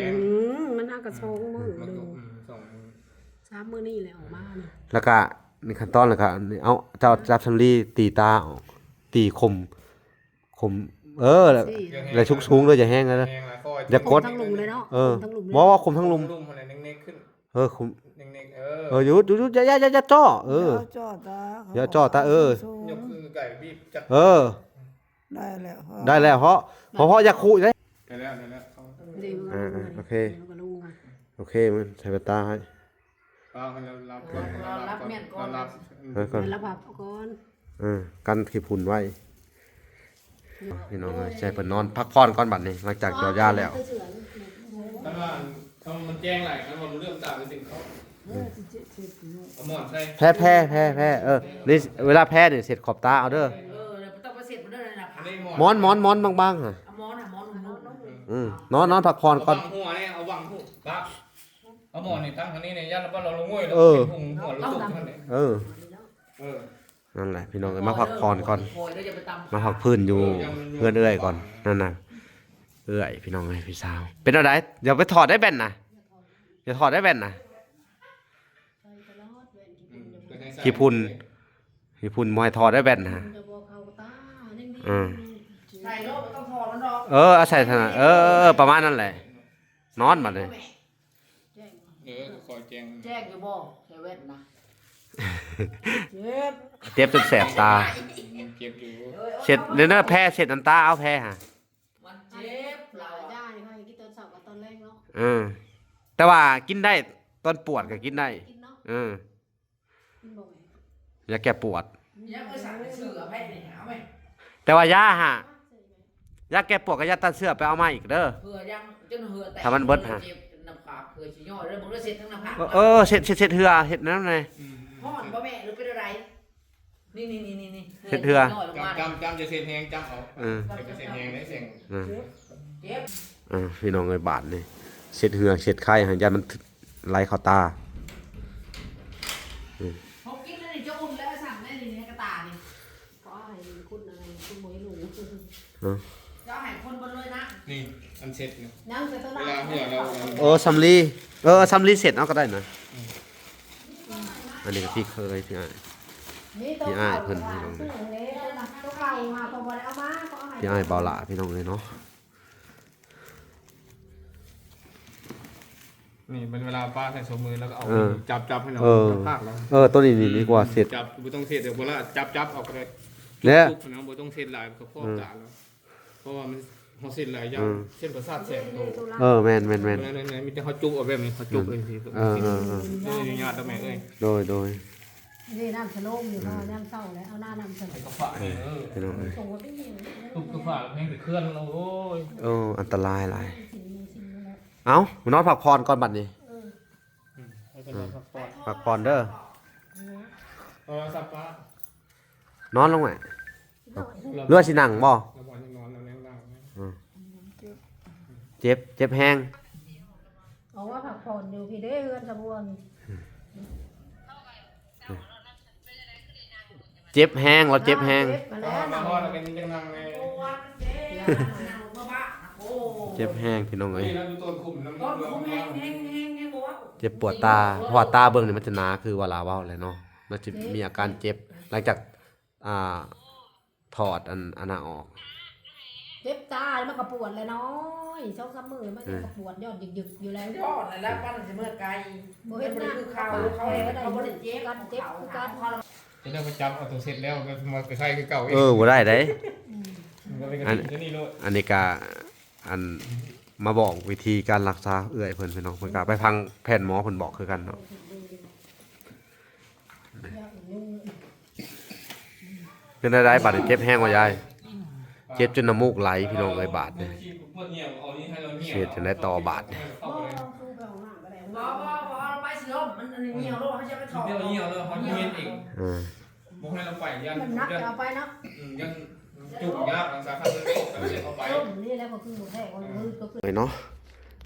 ອືມ ມັນຫາກະສອງມື້ ອືມ ເດີ ອືມ ສອງມື້ ສາມມື້ນີ້ແຫຼະອອກມານີ້. ແລ້ວກະໃນຂັ້ນຕອນ ແລ້ວກະເອົາ ເຈົ້າຈັບສຳລີຕີຕາອອກ ຕີຄົມ ຄົມ ເອີ ແລ້ວສູງໆເດີ ຢ່າແຮງເດີ ຢ່າກົດ ຄົມທັງລຸ່ມເລີຍເນາະ ເອີ ຄົມທັງລຸ່ມເລີຍ ບໍ່ ວ່າຄົມທັງລຸ່ມ ເອີ ຄົມ ເອີ ຢຸດໆໆ ຢ່າ ຢ່າ ຢ່າ ຢ່າເຈາະ ເອີ ຢ່າເຈາະຕາ ເອີ ຍົກຂຶ້ນໄກໆ ບີບຈັບ ເອີ ໄດ້ແລ້ວ ໄດ້ແລ້ວ ເພາະ ເພາະ ເພາະຢ່າຄຸເດ້ ໄດ້ແລ້ວ ໄດ້ແລ້ວ ເອີ ໂອເຄ ໂອເຄ ມັນໃສ່ແວ່ນຕາໃຫ້ ເອົາໃຫ້ລາວຫຼັບກ່ອນ ລາວຫຼັບແມ່ນກ່ອນ ລາວຫຼັບ ໃຫ້ລາວພັກກ່ອນ ເອີ ກັນຂີ້ຝຸ່ນໄວ້ ພີ່ນ້ອງເອີຍ ໃຫ້ເພິ່ນນອນພັກຜ່ອນກ່ອນບັດນີ້ ຫຼັງຈາກຢອດຢາແລ້ວ. ຄັນວ່າ ຄັນວ່າມັນແຈ້ງຫຼາຍ ຄັນວ່າມັນເຫຼື້ອມຕາ ກໍດຶງເຂົ້າ ເອີ ຊິເຈັບ ເຈັບຢູ່ ເອົາໝອນໃສ່ ແຜ່ ແຜ່ ແຜ່ ແຜ່ ເອີ ນີ້ເວລາແຜ່ນີ້ເຊັດຂອບຕາເອົາເດີ ເອີ ແລ້ວບໍ່ຕ້ອງໄປເຊັດ ບໍ່ໄດ້ນະ ໝອນ ໝອນ ໝອນບາງໆ ຫະ ເອົາໝອນ ຫະ ໝອນນຸ່ມໆ ອືມ ນອນ ນອນພັກຜ່ອນກ່ອນ ເອົາບັງຫົວແດ່ ເອົາບັງຫົວ ປະ ເອົາໝອນນີ້ຕັ້ງທາງນີ້ແດ່ ຢ້ານລະປະລາວລົງເວີຍ ເອີ ເປັນຫຸ່ງຫົວລະຕຸກຫັ້ນແຫຼະ ເອີ ເອີ ນັ້ນແຫຼະພີ່ນ້ອງເອີຍ ມາພັກຜ່ອນກ່ອນ ມາພັກພື້ນຢູ່ເຮືອນເອື້ອຍກ່ອນ ນັ້ນນະ ເອື້ອຍ ພີ່ນ້ອງເອີຍ ພີ່ສາວ ເປັນແນວໃດ? ຢ່າໄປຖອດໄດ້ແວ່ນນະ ຢ່າຖອດໄດ້ແວ່ນນະ ອືມ ຂີ້ຝຸ່ນ ຂີ້ຝຸ່ນບໍ່ໃຫ້ຖອດໄດ້ແວ່ນນະ ອືມ ໃສ່ໂລດ ບໍ່ຕ້ອງຖອດມັນດອກ ເອີ ເອົາໃສ່ຊັ້ນນະ ເອີ ເອີ ປະມານນັ້ນແຫຼະ ນອນບັດນີ້ ແຈ້ງ ເອີ ຄ່ອຍແຈ້ງ ແຈ້ງຢູ່ບໍ່? ໃສ່ແວ່ນນະ ເຈັບ ເຈັບຈົນແສບຕາ ເຈັບຢູ່ ເຊັດເດີ ແຜ່ເຊັດນ້ຳຕາ ເອົາແຜ່ຫະ ມັນເຈັບ ລາວ ຢານີ້ເຮົາກິນຕອນເຊົ້າກັບຕອນແລງເນາະ ເອີ ແຕ່ວ່າກິນໄດ້ ຕອນປວດກໍກິນໄດ້ ກິນເນາະ ເອີ ກິນບໍ່ແມ່? ຢາແກ້ປວດ ຢາໄປສັ່ງຊື້ເອົາໄປນີ້ ເອົາໄປ ແຕ່ວ່າຢາຫະ ຢາແກ້ປວດກັບຢາຕ້ານເຊື້ອໄປເອົາມາອີກເດີ ເພື່ອຍັງຈົນເຫື່ອແຕກ ຖ້າມັນເບິດຫະ ເຈັບໜ້າຜາກ ເພື່ອຊິຍ້ອຍ ແລ້ວມັນກໍເຊັດທັງໜ້າຜາກ ເອີ ເອີ ເຊັດ ເຊັດ ເຊັດເຫື່ອ ເຮັດນັ້ນແຫຼະ ຮ້ອນບໍ່ແມ່ ຫຼືເປັນໃດ? ນີ້ໆໆໆ ເຮັດເທື່ອ ຈ້ຳໆ ຢ່າເຊັດແຮງ ຈ້ຳເອົາ ເອີ ຢ່າໄປເຊັດແຮງເດ້ ແສງ ເອີ ເຈັບ ອ່າ ພີ່ນ້ອງເອີຍ ບາດນີ້ ເຊັດເຫື່ອ ເຊັດໄຂ້ ຫັ້ນ ຢ້ານມັນໄຫຼເຂົ້າຕາ ອືມ ເຮົາກິນອັນນີ້ຈະອຸ່ນແລ້ວ ສັ່ງໄດ້ນີ້ໃນກະຕ່ານີ້ ກໍໃຫ້ຄຸນອັນນັ້ນ ຄຸນບໍ່ໃຫ້ລົງ ເນາະ ຈະໃຫ້ຄົນເບິດເລີຍນະ ນີ້ ອັນເຊັດນີ້ ຍັງແຕ່ຕົວ ເວລາເຫື່ອລາວ ເອີ ສຳລີ ເອີ ສຳລີເຊັດເອົາກໍໄດ້ນະ ອືມ ອັນນີ້ກໍພີ່ເຂີຍ ພີ່ອ້າຍ ພີ່ອ້າຍເພິ່ນ ພີ່ນ້ອງ ພີ່ອ້າຍບ່າວຫຼ້າ ພີ່ນ້ອງເອີຍເນາະ ນີ້ເປັນເວລາປ້າໃສ່ໂຊມື ແລ້ວກໍເອົາ ເອີ ຈັບໆ ໃຫ້ລາວ ເອີ ຈັບພາກລາວ ເອີ ຕົວນີ້ນີ້ດີກວ່າເຊັດ ຈັບ ບໍ່ຕ້ອງເຊັດ ເວລາຈັບໆ ເອົາກໍໄດ້ ແລະ ຈຸບໆ ນະ ບໍ່ຕ້ອງເຊັດຫຼາຍ ກໍພອກຕາລາວ ເພາະວ່າມັນ ເຮົາເຊັດຫຼາຍຢ່າງ ເອີ ເສັ້ນປະສາດແສບໂຕ ເອີ ແມ່ນໆໆ ແມ່ນໆ ມີແຕ່ເຮົາຈຸບເອົາແບບນີ້ ເຮົາຈຸບເລີຍ ເອີໆໆ ເອີ ອະນຸຍາດເດີແມ່ເອີຍ ໂດຍໆ ນີ້ນ້ຳສະໂລມນີ້ ເອີ ເຂົາຍາມເຊົ້າແລ້ວ ເອົາໜ້ານ້ຳສະໂລມ ໄປກະຝາກ ເອີ ເອີ ພີ່ນ້ອງເອີຍ ລົງມາເປັນຫຍັງ ຕຸກກະຝາກແມ່ງໄປເຄື່ອນລະ ໂອ້ຍ ເອີ ອັນຕະລາຍຫຼາຍ. ເອົ້າ ນອນພັກຜ່ອນກ່ອນບັດນີ້ ເອີ ອືມ ໃຫ້ເພິ່ນນອນພັກຜ່ອນ ພັກຜ່ອນເດີ ເອີ ເອົາໂທລະສັບປະ ນອນລົງແມ່ ຫຼືວ່າຊິນັ່ງບໍ່? ລະບໍ່ໃຫ້ນອນ ລະແນວນັ່ງ ອືມ ເຈັບ ເຈັບແຮງ ອອກມາພັກຜ່ອນຢູ່ພີ້ເດ້ ເຮືອນສະບວນ ເຈັບແຮງ ລາວເຈັບແຮງ ເຈັບມາແລ້ວ ມາຮອດເປັນຈັ່ງນັ້ນແຫຼະ ເຈັບແຮງພີ່ນ້ອງເອີຍ ເຈັບປວດຕາ ເພາະວ່າຕາເບິ່ງນີ້ມັນຈະໜາ ຄືວ່າລາວເວົ້າແຫຼະເນາະ ມັນຈະມີອາການເຈັບ ຫຼັງຈາກ ອ່າ ຖອດອັນ ອັນນັ້ນອອກ ເຈັບຕາ ມັນກໍປວດແຫຼະນ້ອຍ ສອງສາມມື້ມັນກໍປວດ ເອີ ຢ້ອນຍຶກໆຢູ່ແລ້ວ ຍອດແລ້ວ ປານຊິເມືອໄກ ບໍ່ເຮັດງານ ຄືເຂົາ ເຂົາບໍ່ໄດ້ເຈັບ ກັນເຈັບຄືກັນ ຈະໄດ້ມາຈັບເອົາໂຕເຊັດແລ້ວ ມາໄປໃຊ້ຄືເກົ່າອີກ ເອີ ບໍ່ໄດ້ເດ້ ອືມ ອັນນີ້ກະ ອັນ ມາບອກວິທີການລັກສາເອື້ອຍເພິ່ນ ພີ່ນ້ອງ ເພິ່ນກະໄປຟັງແພດໝໍເພິ່ນບອກຄືກັນເນາະ. ເປັນໃດໆ ບາດນີ້ເຈັບແຮງບໍ່ຍາຍ? ເຈັບຈົນນ້ຳມູກໄຫຼພີ່ນ້ອງເອີຍ ບາດນີ້ ຊິເຮັດຈັ່ງໃດຕໍ່ບາດນີ້? ບໍ່ ບໍ່ ບໍ່ ໄປຊິລົມ ມັນອັນນີ້ຍ່ຽວໂລດ ເຮົາຈະໄປຖອກ ເອີ ບໍ່ໃຫ້ລາວໄປ ຢ້ານ ມັນໜັກ ຢ້ານ ຈະເອົາໄປເນາະ ອືມ ຢ້ານຈຸກຍາກ ສາຄັນເລີຍ ເອົາໄປ ນີ້ແຫຼະ ບໍ່ຄືບໍ່ແທ້ ບໍ່ຄືບໍ່ຄື ເນາະ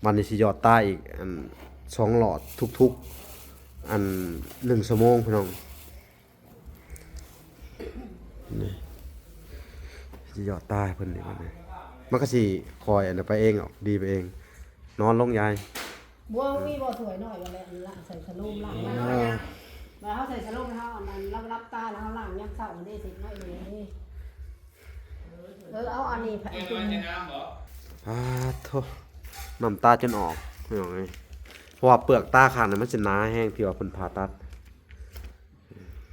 ບາດນີ້ຊິຢອດຕາອີກ ອັນ ສອງຫຼອດທຸກໆ ອັນ ໜຶ່ງຊົ່ວໂມງພີ່ນ້ອງ ນີ້ ຊິຢອດຕາໃຫ້ເພິ່ນອີກ ບາດນີ້ ມັນກໍຊິຄ່ອຍອັນນັ້ນໄປເອງ ອອກດີໄປເອງ ນອນລົງຍາຍ ບໍ່ມີບໍ່ຖ້ວຍນ້ອຍ ວ່າແລ້ວ ລ້າງໃສ່ສະໂລມ ລ້າງ ເອີ ມາ ເຮົາໃສ່ສະໂລມ ເຮົາອັນນັ້ນ ເຮົາຫຼັບຕາ ແລ້ວເຮົາລ້າງຍາມເຊົ້າເດ້ ເສັດນ້ອຍເດ້ ເອີ ເອົາອັນນີ້ ປາດໂທ້ ນ້ຳຕາຈົນອອກ ພີ່ນ້ອງເອີຍ ເພາະວ່າເປືອກຕາຂ້າງນັ້ນມັນຊິໜາແຮງ ທີ່ວ່າເພິ່ນຜ່າຕັດ.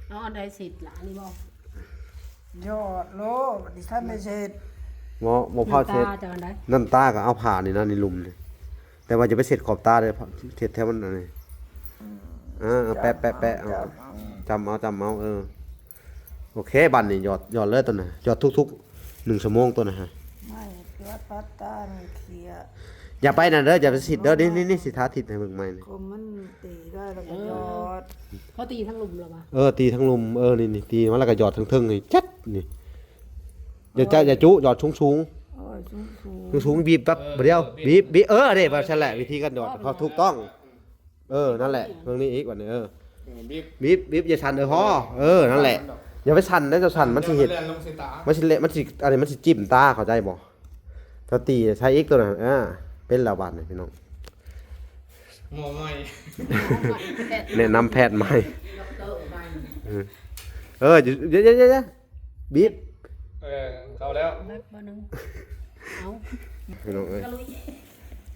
ເອົາອັນໃດເສັດລະ ອັນນີ້ບໍ່? ຢອດໂລດ ບໍ່ທັນໄດ້ເສັດ ບໍ່ ບໍ່ພາວເສັດ ນ້ຳຕາຈະອັນໃດ? ນ້ຳຕາກໍເອົາຜ້ານີ້ນະ ນີ້ລຸ່ມນີ້ ແຕ່ວ່າຢ່າໄປເສັດຂອບຕາເດີ້ ເສັດແຖວມັນອັນນີ້ ອືມ ເອີ ແປະ ແປະ ແປະ ເອົາ ຈ້ຳເອົາ ຈ້ຳເອົາ ເອີ ໂອເຄ ບາດນີ້ຢອດ ຢອດເລີຍໂຕນັ້ນ ຢອດທຸກໆ ໜຶ່ງຊົ່ວໂມງໂຕນະຮະ ໄມ້ຕົວປັດຕາໜັງເຂຍ ຢ່າໄປນັ້ນເດີ ຢ່າໄປສີດເດີ ນີ້ ນີ້ ນີ້ ຊິສາທິດໃຫ້ເບິ່ງໃໝ່ນີ້ ຄົມມັນຕີໄດ້ແລ້ວກໍຢອດ ເອີ ເຂົາຕີທາງລຸ່ມແລ້ວວະ ເອີ ຕີທາງລຸ່ມ ເອີ ນີ້ ນີ້ ຕີມາແລ້ວກໍຢອດເທິງໆ ນີ້ ຈັດ ນີ້ ຢ່າຈະ ຢ່າຈຸ ຢອດສູງໆ ເອີ ສູງໆ ສູງໆ ບີບແປັບດຽວ ບີບ ບີບ ເອີ ເດ້ ແບບຊັ້ນແຫຼະ ວິທີການຢອດ ເຂົາຖືກຕ້ອງ. ເອີ ນັ້ນແຫຼະ ເບິ່ງນີ້ອີກບັດນີ້ ເອີ ເອີ ບີບ ບີບ ບີບ ຢ່າສັ່ນເດີພໍ ເອີ ນັ້ນແຫຼະ ຢ່າໄປສັ່ນເດີ ເຈົ້າສັ່ນມັນຊິເຮັດ ມັນຊິເລະ ມັນຊິ ອັນນີ້ມັນຊິຈິ້ມຕາ ເຂົ້າໃຈບໍ່? ເຈົ້າຕີໃສ່ອີກໂຕນັ້ນ ເອີ ເປັນແລ້ວບາດນີ້ພີ່ນ້ອງ ໝໍໃໝ່ ແນະນຳແພດໃໝ່ ເອີ ເອີ ຢ່າ ຢ່າ ຢ່າ ບີບ ເອີ ເຂົ້າແລ້ວ ເບິ່ງໜຶ່ງ ເອົາ ພີ່ນ້ອງເອີຍ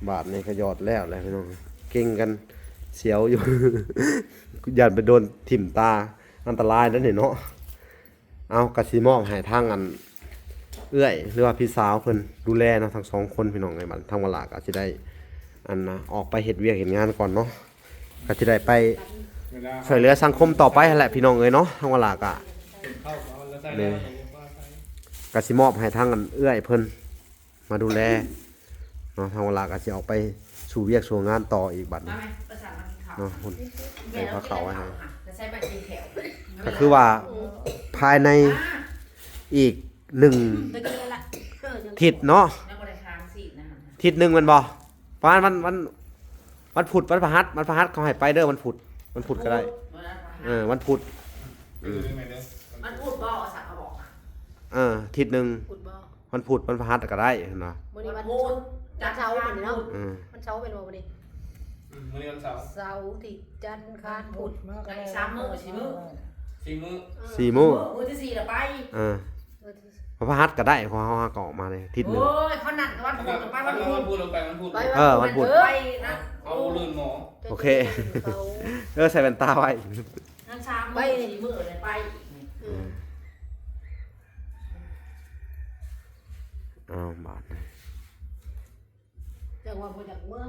ບາດນີ້ກໍຢອດແລ້ວແຫຼະພີ່ນ້ອງ ເກັ່ງກັນ ສຽວຢູ່ ຢ້ານໄປໂດນຖິ້ມຕາ ອັນຕະລາຍເດ້ນີ້ເນາະ ເອົາ ກໍຊິມອບໃຫ້ທາງອັນ ເອື້ອຍ ຫຼືວ່າພີ່ສາວເພິ່ນດູແລເນາະ ທັງສອງຄົນພີ່ນ້ອງເອີຍ ບາດທາງວາລາກໍຊິໄດ້ ອັນນະ ອອກໄປເຮັດວຽກເຮັດງານກ່ອນເນາະ ກໍຊິໄດ້ໄປຊ່ວຍເຫຼືອສັງຄົມຕໍ່ໄປຫັ້ນແຫຼະພີ່ນ້ອງເອີຍເນາະ ທາງວາລາກະ ນີ້ ກະຊິມອບໃຫ້ທາງອັນເອື້ອຍເພິ່ນມາດູແລເນາະ ທາງວາລາກະຊິອອກໄປສູ່ວຽກສູ່ງານຕໍ່ອີກບັດນີ້ເນາະ ພຸ້ນ ໄປພາເຂົ້າໄວ້ໃຫ້ ກະຄືວ່າພາຍໃນອີກໜຶ່ງທິດເນາະ ທິດໜຶ່ງແມ່ນບໍ່? ປະມານວັນ ວັນ ວັນພຸດ ວັນພະຫັດ ວັນພະຫັດເຂົາໃຫ້ໄປເດີ ວັນພຸດ ວັນພຸດກໍໄດ້ ເອີ ວັນພຸດ ອືມ ວັນພຸດບໍ່? ສັກເຂົາບອກ ເອີ ທິດໜຶ່ງ ພຸດບໍ່? ວັນພຸດ ວັນພະຫັດກໍໄດ້ຫັ້ນນະ ມື້ນີ້ວັນ ວັນເສົາມື້ນີ້ເນາະ ເອີ ວັນເສົາແມ່ນບໍ່ມື້ນີ້? ອືມ ມື້ນີ້ວັນເສົາ ເສົາ ທິດ ຈັນ ຄານ ພຸດ ອີກສາມມື້ ສີ່ມື້ ສີ່ມື້ ເອີ ສີ່ມື້ ມື້ທີສີ່ລະໄປ ເອີ ວັນພະຫັດກໍໄດ້ ເພາະເຮົາຫາກໍອອກມາເລີຍ ທິດໜຶ່ງ ໂອ້ຍ ເຂົານັດກັນວັນພຸດ ໄປວັນພຸດ ວັນພຸດ ໄປວັນພຸດ ເອີ ວັນພຸດ ໄປນະ ເອົາລື່ນໝໍ ໂອເຄ ເອີ ໃສ່ແວ່ນຕາໄວ້ ນັ້ນສາມມື້ ສີ່ມື້ເລີຍໄປອີກ ອືມ ເອົາບາດນີ້ ເຈົ້າວ່າບໍ່ຢາກເມືອ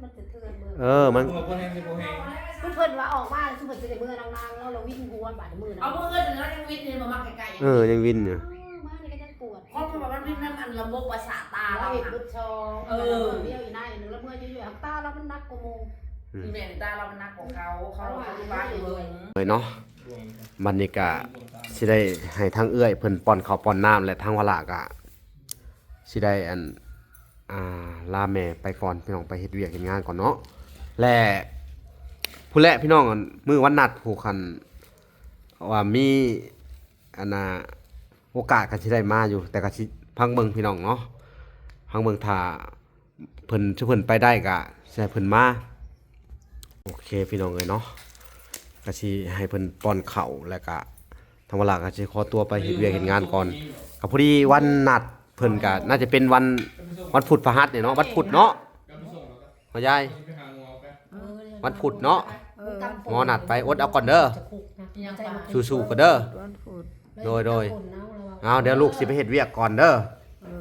ມັນສະເທືອນເມືອ. ເອີ ມັນ ເມືອບໍ່ແຮງຊິບໍ່ແຮງ ຄືເພິ່ນວ່າອອກມາ ຄືເພິ່ນຊິໄດ້ເມືອນາງໆ ແລ້ວລາວວິນຫົວບາດເມືອນາງ. ເອົາເມືອເຮືອນແລ້ວຍັງວິນຢູ່ ບໍ່ມັກໃກ້ໆ. ເອີ ຍັງວິນຢູ່. ເອີ ມານີ້ກໍຍັງປວດ ເພາະວ່າມັນວິນນຳອັນລະບົບປະສາດຕາລາວ ເຮັດເບິດຊ່ອງ. ເອີ ດຽວອີນາຍໜຶ່ງລະເມືອຢູ່ໆ ຕາລາວມັນໜັກກວ່າໝູ່. ອືມ ແມ່ນ ຕາລາວມັນໜັກກວ່າເຂົາ ເຂົາເຂົາຢູ່ບ້ານຢູ່ເບິ່ງເລີຍເນາະ. ບັດນີ້ກະຊິໄດ້ໃຫ້ທາງເອື້ອຍເພິ່ນປ້ອນເຂົ້າປ້ອນນ້ຳ ແລະ ທາງວາລາກະຊິໄດ້ອັນ ອ່າ ລາແມ່ໄປກ່ອນ ພີ່ນ້ອງ ໄປເຮັດວຽກເຮັດງານກ່ອນເນາະ. ແລະ ພຸ້ນແຫຼະ ພີ່ນ້ອງ ມື້ວັນນັດ ຜູ້ຄັນວ່າມີ ອັນນ່າ ໂອກາດກໍຊິໄດ້ມາຢູ່ ແຕ່ກໍຊິຟັງເບິ່ງ ພີ່ນ້ອງເນາະ ຟັງເບິ່ງ ຖ້າ ເພິ່ນ ເພິ່ນໄປໄດ້ກະຊິໃຫ້ເພິ່ນມາ. ໂອເຄ ພີ່ນ້ອງເອີຍເນາະ ກະຊິໃຫ້ເພິ່ນປ້ອນເຂົ້າ ແລ້ວກະທາງວາລາກະຊິຂໍຕົວໄປເຮັດວຽກເຮັດງານກ່ອນ. ກະພໍດີວັນນັດເພິ່ນກະໜ້າຈະເປັນວັນ ວັນພຸດພະຫັດນີ້ເນາະ ວັນພຸດເນາະ ພໍ່ຍາຍ ເອີ ວັນພຸດເນາະ ເອີ ໝໍນັດໄປ. ອົດເອົາກ່ອນເດີ ສູ້ໆກ່ອນເດີ ວັນພຸດ ໂດຍ ໂດຍ. ເອົາ ດຽວລູກຊິໄປເຮັດວຽກກ່ອນເດີ ເອີ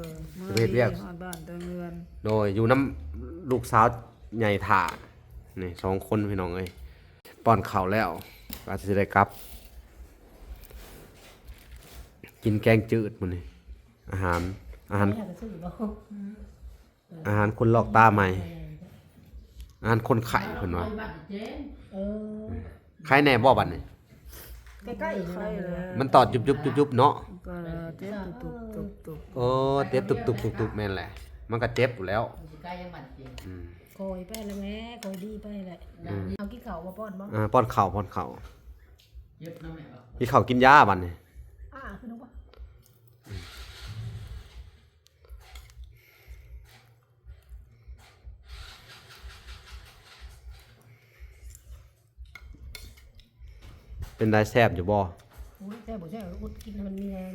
ຊິໄປເຮັດວຽກ ມາດີ ຮອດບ້ານແຕ່ເຮືອນ ໂດຍ ຢູ່ນຳລູກສາວໃຫຍ່ຖ້າ ນີ້ສອງຄົນ ພີ່ນ້ອງເອີຍ. ປ້ອນເຂົ້າແລ້ວ ກໍຊິໄດ້ກັບ ກິນແກງຈືດມື້ນີ້ ອາຫານ ອາຫານ ອາຫານຄົນລອກຕາໃໝ່ ອາຫານຄົນໄຂ້ເພິ່ນວ່າ. ເອີ ໄຂ້ແນ່ບໍ່ບັດນີ້? ໃກ້ໆ ມັນຕອດຈຸບໆໆໆເນາະ ກໍເຈັບຕຸບໆຕຸບໆ. ໂອ້ ເຈັບຕຸບໆຕຸບໆ ແມ່ນແຫຼະ ມັນກໍເຈັບຢູ່ແລ້ວ ອືມ. ຄ່ອຍໄປລະແມ່ ຄ່ອຍດີໄປແຫຼະ. ອືມ ເອົາກິນເຂົ້າບໍ່ ປ້ອນບໍ່? ອ່າ ປ້ອນເຂົ້າ ປ້ອນເຂົ້າ ເຈັບນຳແມ່ບໍ່? ກິນເຂົ້າກິນຢາບັດນີ້ ອ່າ ຄືນະ. ເປັນໃດ ແຊບຢູ່ບໍ່? ໂອ້ຍ ແຊບບໍ່ແຊບ ອົດກິນໃຫ້ມັນມີແຮງ.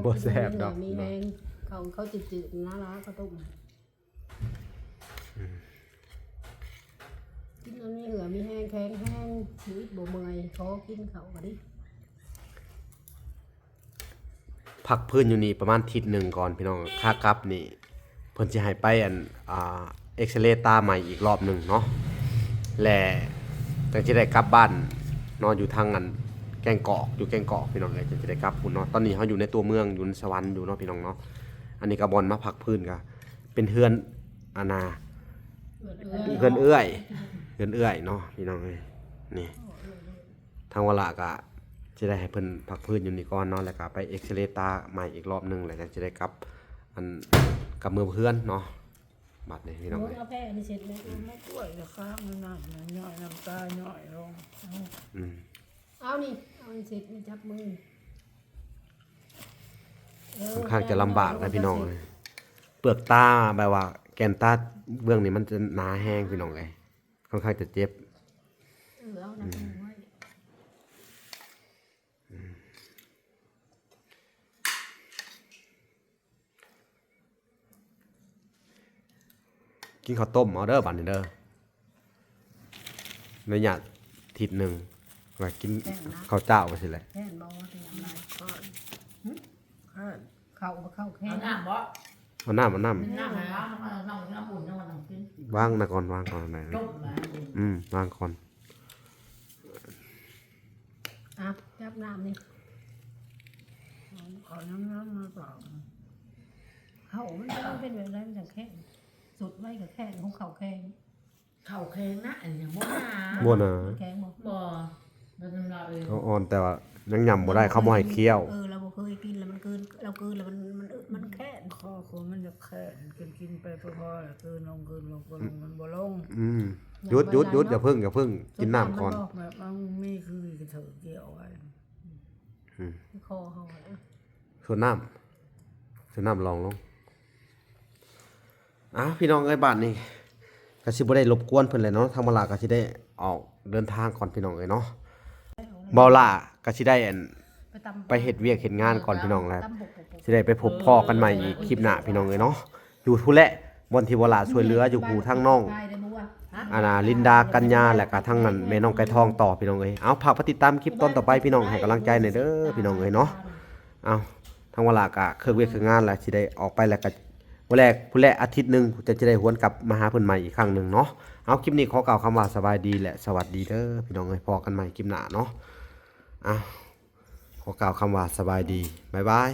ບໍ່ແຊບດອກ ມີແຮງ ເຂົາ ເຂົາຈືດໆ ນາລາ ເຂົາຕົ້ມ ອືມ ກິນອັນມີເຫື່ອມີແຮງ ແຂງແຮງ ຊີວິດບໍ່ເມື່ອຍ ຂໍກິນເຂົ້າກໍດີ. ພັກຟື້ນຢູ່ນີ້ປະມານທິດໜຶ່ງກ່ອນ ພີ່ນ້ອງ. ຂາກັບນີ້ເພິ່ນຊິໃຫ້ໄປອັນ ອ່າ ເອັກຊະເລຕາໃໝ່ອີກລອບໜຶ່ງເນາະ ແລະ ຈັ່ງຊິໄດ້ກັບບ້ານເນາະ ຢູ່ທາງອັນແກ້ງກອກ ຢູ່ແກ້ງກອກ ພີ່ນ້ອງເອີຍ ຈັ່ງຊິໄດ້ກັບພຸ້ນເນາະ. ຕອນນີ້ເຮົາຢູ່ໃນຕົວເມືອງ ຢູ່ໃນສະຫວັນຢູ່ເນາະ ພີ່ນ້ອງເນາະ. ອັນນີ້ກໍບ່ອນມາພັກຟື້ນ ກໍເປັນເຮືອນ ອັນນ່າ ເຮືອນເອື້ອຍ ເຮືອນເອື້ອຍເນາະ ພີ່ນ້ອງເອີຍ. ນີ້ ທາງວາລາກະຊິໄດ້ໃຫ້ເພິ່ນພັກຟື້ນຢູ່ນີ້ກ່ອນເນາະ ແລ້ວກະໄປເອັກຊະເລຕາໃໝ່ອີກລອບໜຶ່ງ ແລ້ວຈັ່ງຊິໄດ້ກັບ ອັນ ກັບເມືອເຮືອນເນາະ. ບາດນີ້ພີ່ນ້ອງເອີຍ ເອົາແພ້ອັນນີ້ເຊັດແມ່ ອືມ ມາກ້ວຍລະຄ້າງມັນນ້ຳ ຍ້ອຍນ້ຳຕາຍ້ອຍລົງ. ອືມ ເອົານີ້ ເອົາອັນເຊັດນີ້ຈັບມື ເອີ ຄ່ອນຂ້າງຈະລຳບາກນະ ພີ່ນ້ອງເອີຍ. ເປືອກຕາ ແບບວ່າແກ່ນຕາເບື້ອງນີ້ມັນຈະໜາແຮງ ພີ່ນ້ອງເອີຍ ຄ່ອນຂ້າງຈະເຈັບ. ເອີ ເອົານະ ອືມ ໄວ້ ອືມ ກິນເຂົ້າຕົ້ມເອົາເດີ ບາດນີ້ເດີ ໄລຍະທິດໜຶ່ງ ວ່າກິນເຂົ້າເຈົ້າວ່າຊີ້ແຫຼະ. ແມ່ນບໍ່? ເປັນຫຍັງ? ຫຶ? ເຂົ້າ ເຂົ້າແຂງ ເອົານ້ຳບໍ່? ເອົານ້ຳ ເອົານ້ຳ ນ້ຳໃຫ້ລາວ ນ້ຳ ນ້ຳ ນ້ຳອຸ່ນ ນ້ຳ ນ້ຳກິນ. ວາງນະກ່ອນ ວາງກ່ອນ ຕົ້ມນະ. ອືມ ວາງກ່ອນ. ອ່ະ ຈັບນ້ຳນີ້ ເອົານ້ຳມາຕອກ. ເຂົ້າມັນ ມັນເປັນແບບໃດ ມັນຈັ່ງແຂງ? ສົດໄວ້ກໍແຂງ ຂອງເຂົາແຂງ. ເຂົ້າແຂງນະ ອັນນີ້ບໍ່ໜາ ບໍ່ໜາ ແຂງບໍ່? ບໍ່ ບໍ່ໜາເອີຍ ເຂົາອ່ອນ ແຕ່ວ່າຍັງຫຍ້ຳບໍ່ໄດ້ ເຂົາບໍ່ໃຫ້ຄ້ຽວ. ເອີ ລາວບໍ່ເຄີຍກິນ ແລ້ວມັນກືນ ລາວກືນແລ້ວມັນ ມັນ ມັນແຂງ ຄໍຄົນມັນຈະແຂງ ກິນ ກິນໄປພໍໆ ແລ້ວກືນລົງ ກືນລົງ ກືນລົງ ມັນບໍ່ລົງ. ອືມ ຢຸດ ຢຸດ ຢຸດ ຢ່າເພິ່ງ ຢ່າເພິ່ງ ກິນນ້ຳກ່ອນ. ແບບມັນມີຄືກະເທີກກ່ຽວໄວ້ ອືມ ຄໍເຮົາ ຊົດນ້ຳ ຊົດນ້ຳລອງລົງ. ອ່າ ພີ່ນ້ອງເອີຍ ບາດນີ້ກໍຊິບໍ່ໄດ້ລົບກວນເພິ່ນແລ້ວເນາະ ທາງບ່າວຫຼ້າກໍຊິໄດ້ອອກເດີນທາງກ່ອນ ພີ່ນ້ອງເອີຍເນາະ. ບ່າວຫຼ້າກໍຊິໄດ້ ອັນ ໄປເຮັດວຽກເຮັດງານກ່ອນ ພີ່ນ້ອງ ແລ້ວຊິໄດ້ໄປພົບພໍ້ກັນໃໝ່ອີກຄລິບໜ້າ ພີ່ນ້ອງເອີຍເນາະ. ຢູ່ພຸ້ນແຫຼະ ບ່ອນທີ່ບ່າວຫຼ້າຊ່ວຍເຫຼືອຢູ່ ຜູ້ທັງນ້ອງ ອັນນ່າ ລິນດາ ກັນຍາ ແລ້ວກໍທັງ ອັນ ແມ່ນ້ອງໄກ່ທອງຕໍ່ ພີ່ນ້ອງເອີຍ. ເອົາ ຝາກໄປຕິດຕາມຄລິບຕອນຕໍ່ໄປ ພີ່ນ້ອງ ໃຫ້ກຳລັງໃຈແດ່ເດີ ພີ່ນ້ອງເອີຍເນາະ. ເອົາ ທາງບ່າວຫຼ້າກໍເລີກວຽກເລີກງານແລ້ວ ຊິໄດ້ອອກໄປແລ້ວກໍ ບໍ່ແລກພຸ້ນແຫຼະ ອາທິດໜຶ່ງ ຈະ ຈະໄດ້ຫວນກັບມາຫາເພິ່ນໃໝ່ອີກຄັ້ງໜຶ່ງເນາະ. ເອົາ ຄລິບນີ້ຂໍກ່າວຄຳວ່າສະບາຍດີ ແລະ ສະຫວັດດີເດີພີ່ນ້ອງເອີຍ ພໍ້ກັນໃໝ່ຄລິບໜ້າເນາະ. ເອົາ ຂໍກ່າວຄຳວ່າສະບາຍດີ ບາຍບາຍ.